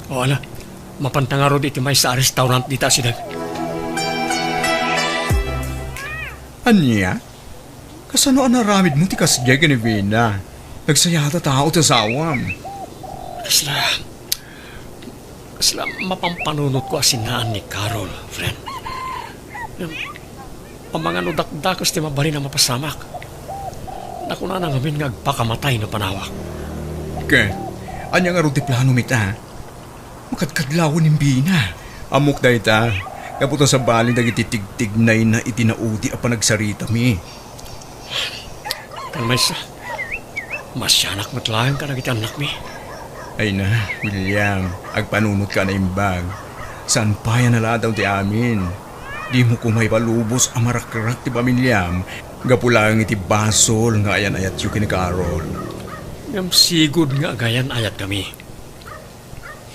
O, ala, mapanta ngarud iti maysa a restaurant dita a siudad. Ania? Kasano a naaramidmo ti kasdiay ken ni Vina? Nagsayata tao ti asawam. Kasla, Kasla mapampanunotko a sinaan ni Carol, friend. Ngem, amangan no dakdakes ti mabalin a mapasamak. Nakunana ngamin nga agpakamatay no panawak. Ket, ania ngarud ti plano mi ta? Makadkadlawen ni Vina. Ammok dayta, gapu ta sabali dagiti tigtignayna iti naudi a panagsaritami. Ken maysa, maasianak met laeng kadagiti annakmi. Ay na, William, agpanunotka a naimbag. Saan pay a naladaw ti amin. Dimo koma ipalubos a marakrak ti pamiliam gapu laeng iti basol nga ayan-ayatyo ken ni Carol. Ngem sigud nga agayan-ayatkami.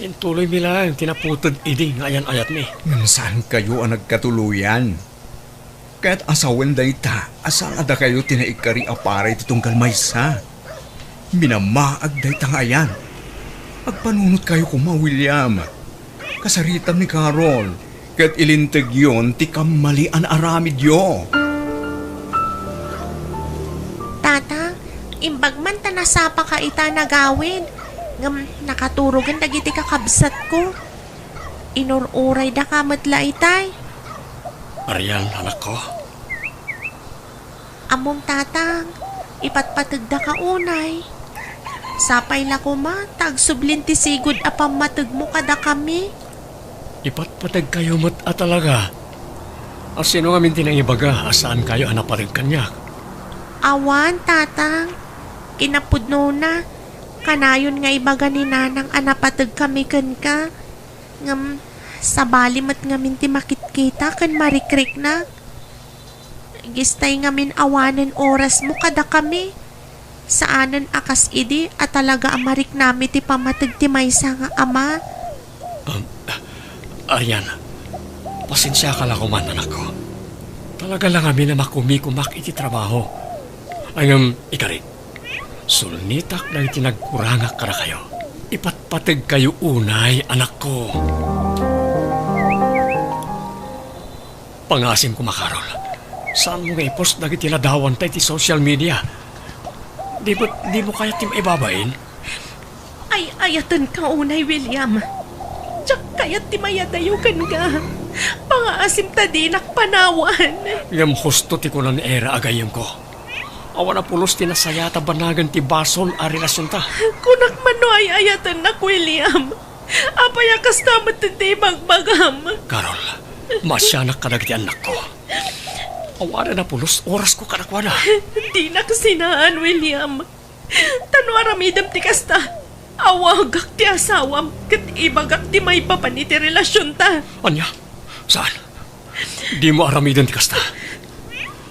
Intuloymi laeng ti naputed idi nga ayan-ayatmi. Ngem saankayo a nagkatuloyan. Ket asawen dayta a saan a dakayo ti naikkari a para iti tunggal maysa. Minamaag dayta nga ayan. Agpanunotkayo koma, William. Kasaritam ni Carol, ket ilintegyon ti kammalian a aramidyo. Tata, imbag man ta nasapaka ita a nagawid, ngem nakaturogen dagiti kakabsatko. Inur-uraydaka met la itay. Arian, anakko. Ammom, Tatang, ipatpategdaka unay. Sapay la koma ta agsublin ti sigud a pammategmo kadakami. Ipatpategkayo met a talaga. A sino ngamin ti nangibaga a saankayo a napateg kaniak? Awan, Tatang. Kinapudnona, kanayon nga ibaga ni Nanang a napategkami kenka. Ngem, sabali met ngamin ti makitkita ken marikriknak. Gistay ngamin awanen orasmo kadakami. Saanen a kas idi a talaga a mariknami ti pammateg ti maysa nga ama. Um, Arian, pasensiaka la koman, anakko. Talaga la ngamin a makumikomak iti trabaho. Ngem, ikari, sulnitak dagiti nagkurangak kadakayo. Ipatpategkayo unay, anakko. Pangasim koma, Carol. Saanmo nga i-post dagiti ladawanta iti social media? Di ba, di mo kayat ti maibabain? Ay-ayatenka unay, William. Diak kayat ti mayadayo kenka. Pangaasim ta dinak panawan. Ngem husto ti kuna ni Era a gayyemko. Awan a pulos ti nasayaat a banagen ti basol a relasionta. Kunak man no ay-ayatennak, William. Apay a kasta met ti ibagbagam? Carol, maasianak kadagiti annakko. Awanen a pulos orasko kadakuada. Dinak sinaan, William. Ta no aramidem ti kasta, awagak ti asawam ket ibagak ti maipapan iti relasionta. Ania? Saan? Dimo aramiden ti kasta.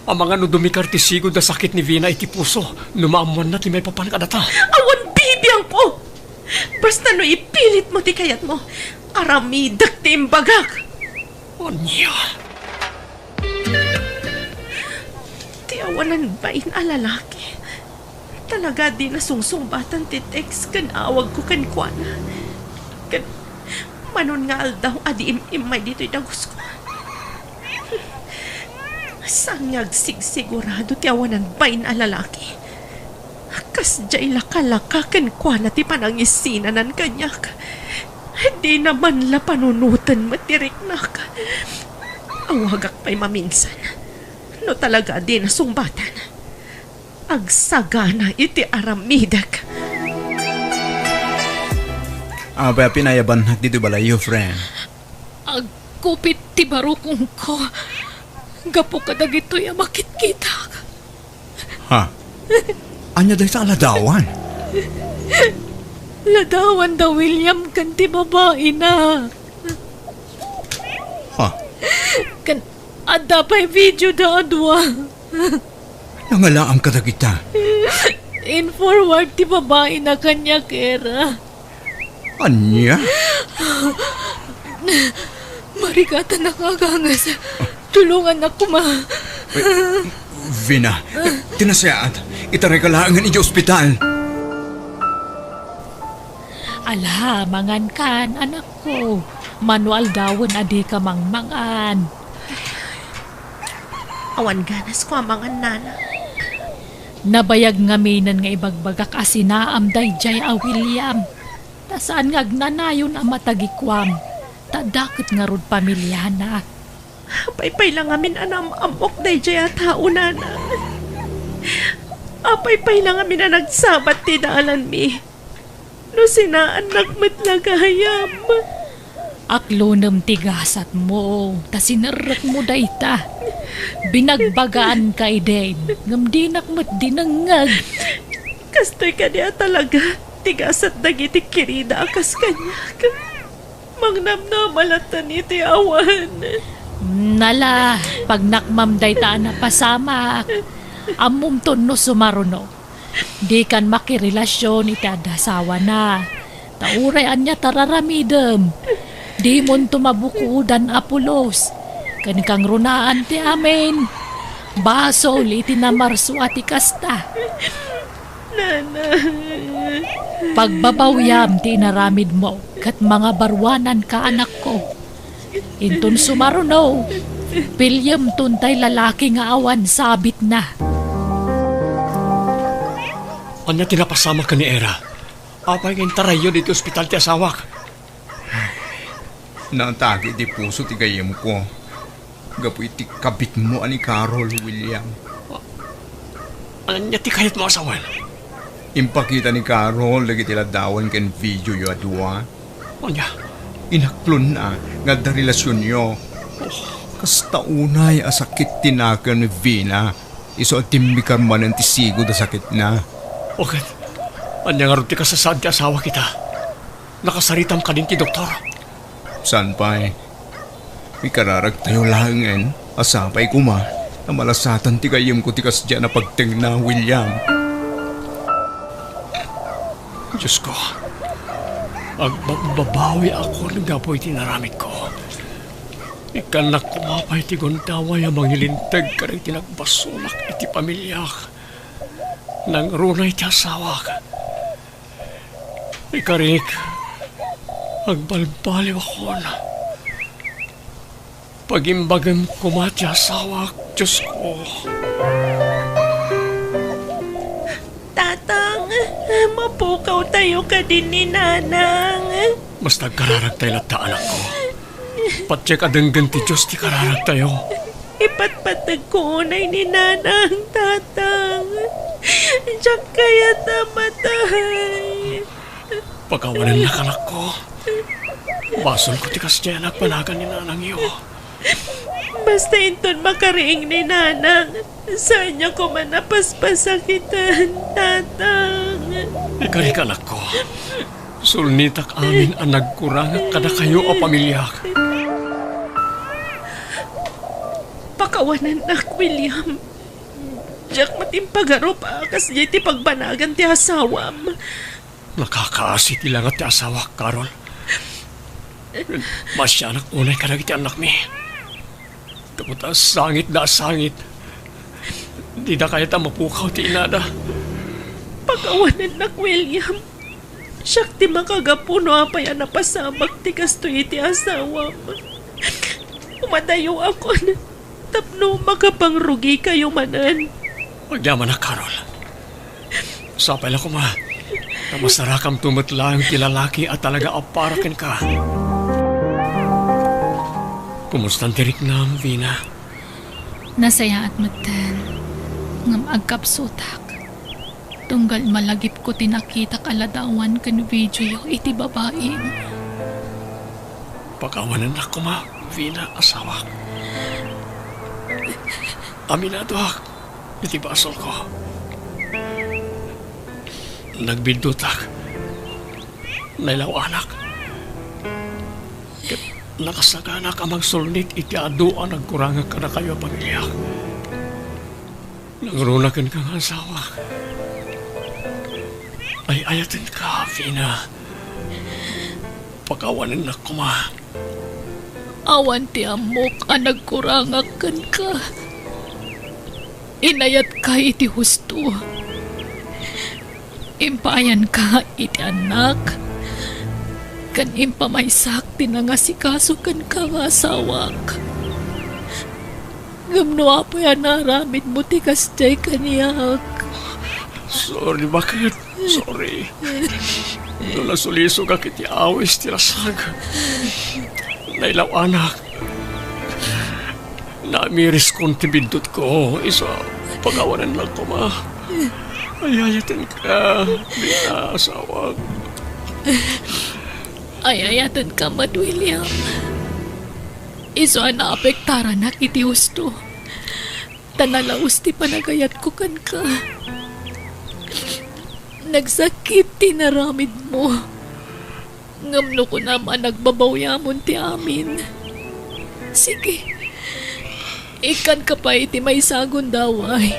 Amangan no dumikar ti sigud a sakit ni Vina iti puso no maammoanna ti maipapan kadata. Awan bibiangko! Basta no ipilitmo ti kayatmo, aramidek ti imbagak. Ania? Ti awanan bain a lalaki. Talaga a dina sungsungbatan ti text ken awagko kenkuana. Ken manon nga aldaw a di im-immay ditoy dagusko. Saan nga agsigsigurado ti awanan bain a lalaki? Kasdiay lakalaka kenkuana ti panangisinanan kaniak. Dina man la panunoten met ti riknak. Awagak pay maminsan. No talaga a dina sungbatan, agsagana iti aramidek. Apay a pinayabannak ditoy balayyo, friend? Agkupit ti barukongko gapu kadagitoy a makitkitak. Ha? Ania dayta a ladawan? Ladawan da William ken ti babaina. Ha? Ken adda pay video da a dua. Nangalaam kadagita. In-forward ti babaina kaniak, Era. Ania? Marigatanak a agangas. Tulongannak koma. Eh, Vina, eh, ti nasayaat, itarayka laengen idiay ospital. Ala, mangankan, anakko. Mano aldawen a dika mangmangan. Awan ganasko a mangan, nana. Nabayag ngaminen nga ibagbagak a sinaam daydiay a William. Ta saan nga agnanayon a matagikuam, ta adda ket ngarud pamiliana. Apay pay la ngamin a naam-ammok daydiay a tao, nana. Apay pay la ngamin a nagsabat ti dalanmi. No sinaannak met la gayam. Aklonem ti gasatmo, ta sinerrekmo dayta. Binagbagaanka idin, ngem dinak met dinengngeg. Kastoy kadi a talaga ti gasat dagiti kirida a kas kaniak. Mangnamnama latta iti awan. Nala, pagnakmam dayta a napasamak. Ammomton no sumaruno. Dikan makirelasion iti adda asawana. Ta uray ania ti ar-aramidem, dimonto mabukodan a pulos. Ken kangrunaan ti amin, basol iti namarsua ti kasta. Nana. Pagbabawiam ti inaramidmo, ket mangabaruananka, anakko. Inton sumaruno, piliyemton tay lalaki nga awan sabitna. Ania ti napasamak ken ni Era? Apay nga intarayyo iti ospital ti asawak? Naatake iti puso ti gayyemko gapu iti kabitmo a ni Carol, William. Ania ti kayatmo a sawen? Impakita ni Carol dagiti ladawan ken videoyo a dua. Ania? Inaklonna nga adda relasionyo. Oh. Kasta unay a sakit ti nakem ni Vina, isu a timmikar manen ti sigud a sakitna. O ket, ania ngarud ti kasasaad ti asawak ita? Nakasaritam kadin ti doktor? Saan pay? Ikararagtayo laengen a sapay koma ta malasatan ti gayyemko ti kasdiay a pagtengna, William. Diosko, agbabbabawiakon gapu iti inaramidko. Ikkannak koma pay ti gundaway a mangilinteg kadagiti nagbasolak iti pamiliak. Nangruna iti asawak. Ikarik, agbalbaliwakon. Pagimbagem koma ti asawak, Diosko. Tatang! Mapukawtayo kadi ni Nanang. Basta agkararagtayo latta, anakko. Patiek a denggen ti Dios ti kararagtayo. Ipatpategko unay ni Nanang, Tatang. Diak kayat a matay. Pakawanennak, anakko. Basolko ti kasdiay a nagbanagan ni nanangyo. Basta inton makariing ni Nanang, saanyo koma a paspasakitan, Tatang. Ikarika, anakko. Sulnitak amin a nagkurangak kadakayo a pamiliak. Pakawanennak, William. Diak met impagarup a kasdiay ti pagbanagan ti asawam. Nakakaasi ti langat ti asawak, Carol. Maasianak unay kadagiti annakmi. Gapu ta sangitda a sangit, dida kayat a mapukaw ti inada. Pakawanennak, William. Siak ti makagapu no apay a napasamak ti kastoy iti asawam. Umatayakon tapno makapangrugikayo manen. Agyamanak, Carol. Sapay la koma ta masarakamto met laeng ti lalaki a talaga a para kenka. Kumustan ti riknam, Vina? Nasayaat metten, ngem agkapsutak. Tunggal malagipko ti nakitak a ladawan ken videoyo iti babaim. Pakawanennak koma, Vina, asawak. Aminadoak iti basolko. Nagbiddutak. Nailaw-anak. Ket nakasaganak a mangsulnit iti adu a nagkurangak kadakayo a pamiliak. Nangruna kenka nga asawa. Ay-ayatenka, Vina. Pakawanennak koma. Awan ti ammok a nagkurangak kenka. Inayatka iti husto. Impaayanka iti annak, ken impamaysak ti nangasikaso kenka nga asawak. Ngem no apay a naaramidmo ti kasdiay kaniak? Sorry, baket. Sorry. No nasulisogak iti awis ti lasag, nailaw-anak. Namiriskon ti biddutko, isu a pakawanennak koma. Ay-ayatenka, Vina, asawak. Ay-ayatenka met, William. Isu a naapektaranak iti husto. Ta nalaus ti panagayatko kenka. Nagsakit ti inaramidmo. Ngem no kunam a nagbabawyamon ti amin, sige, ikkanka pay iti maysa a gundaway.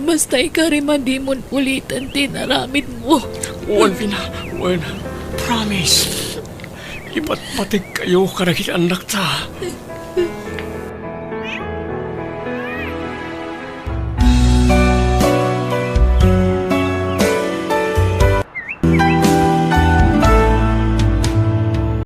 Basta ikarim a dimon uliten ti inaramidmo. Wen, Vina, wen. Promise. Ipatpategkayo kadagiti annakta.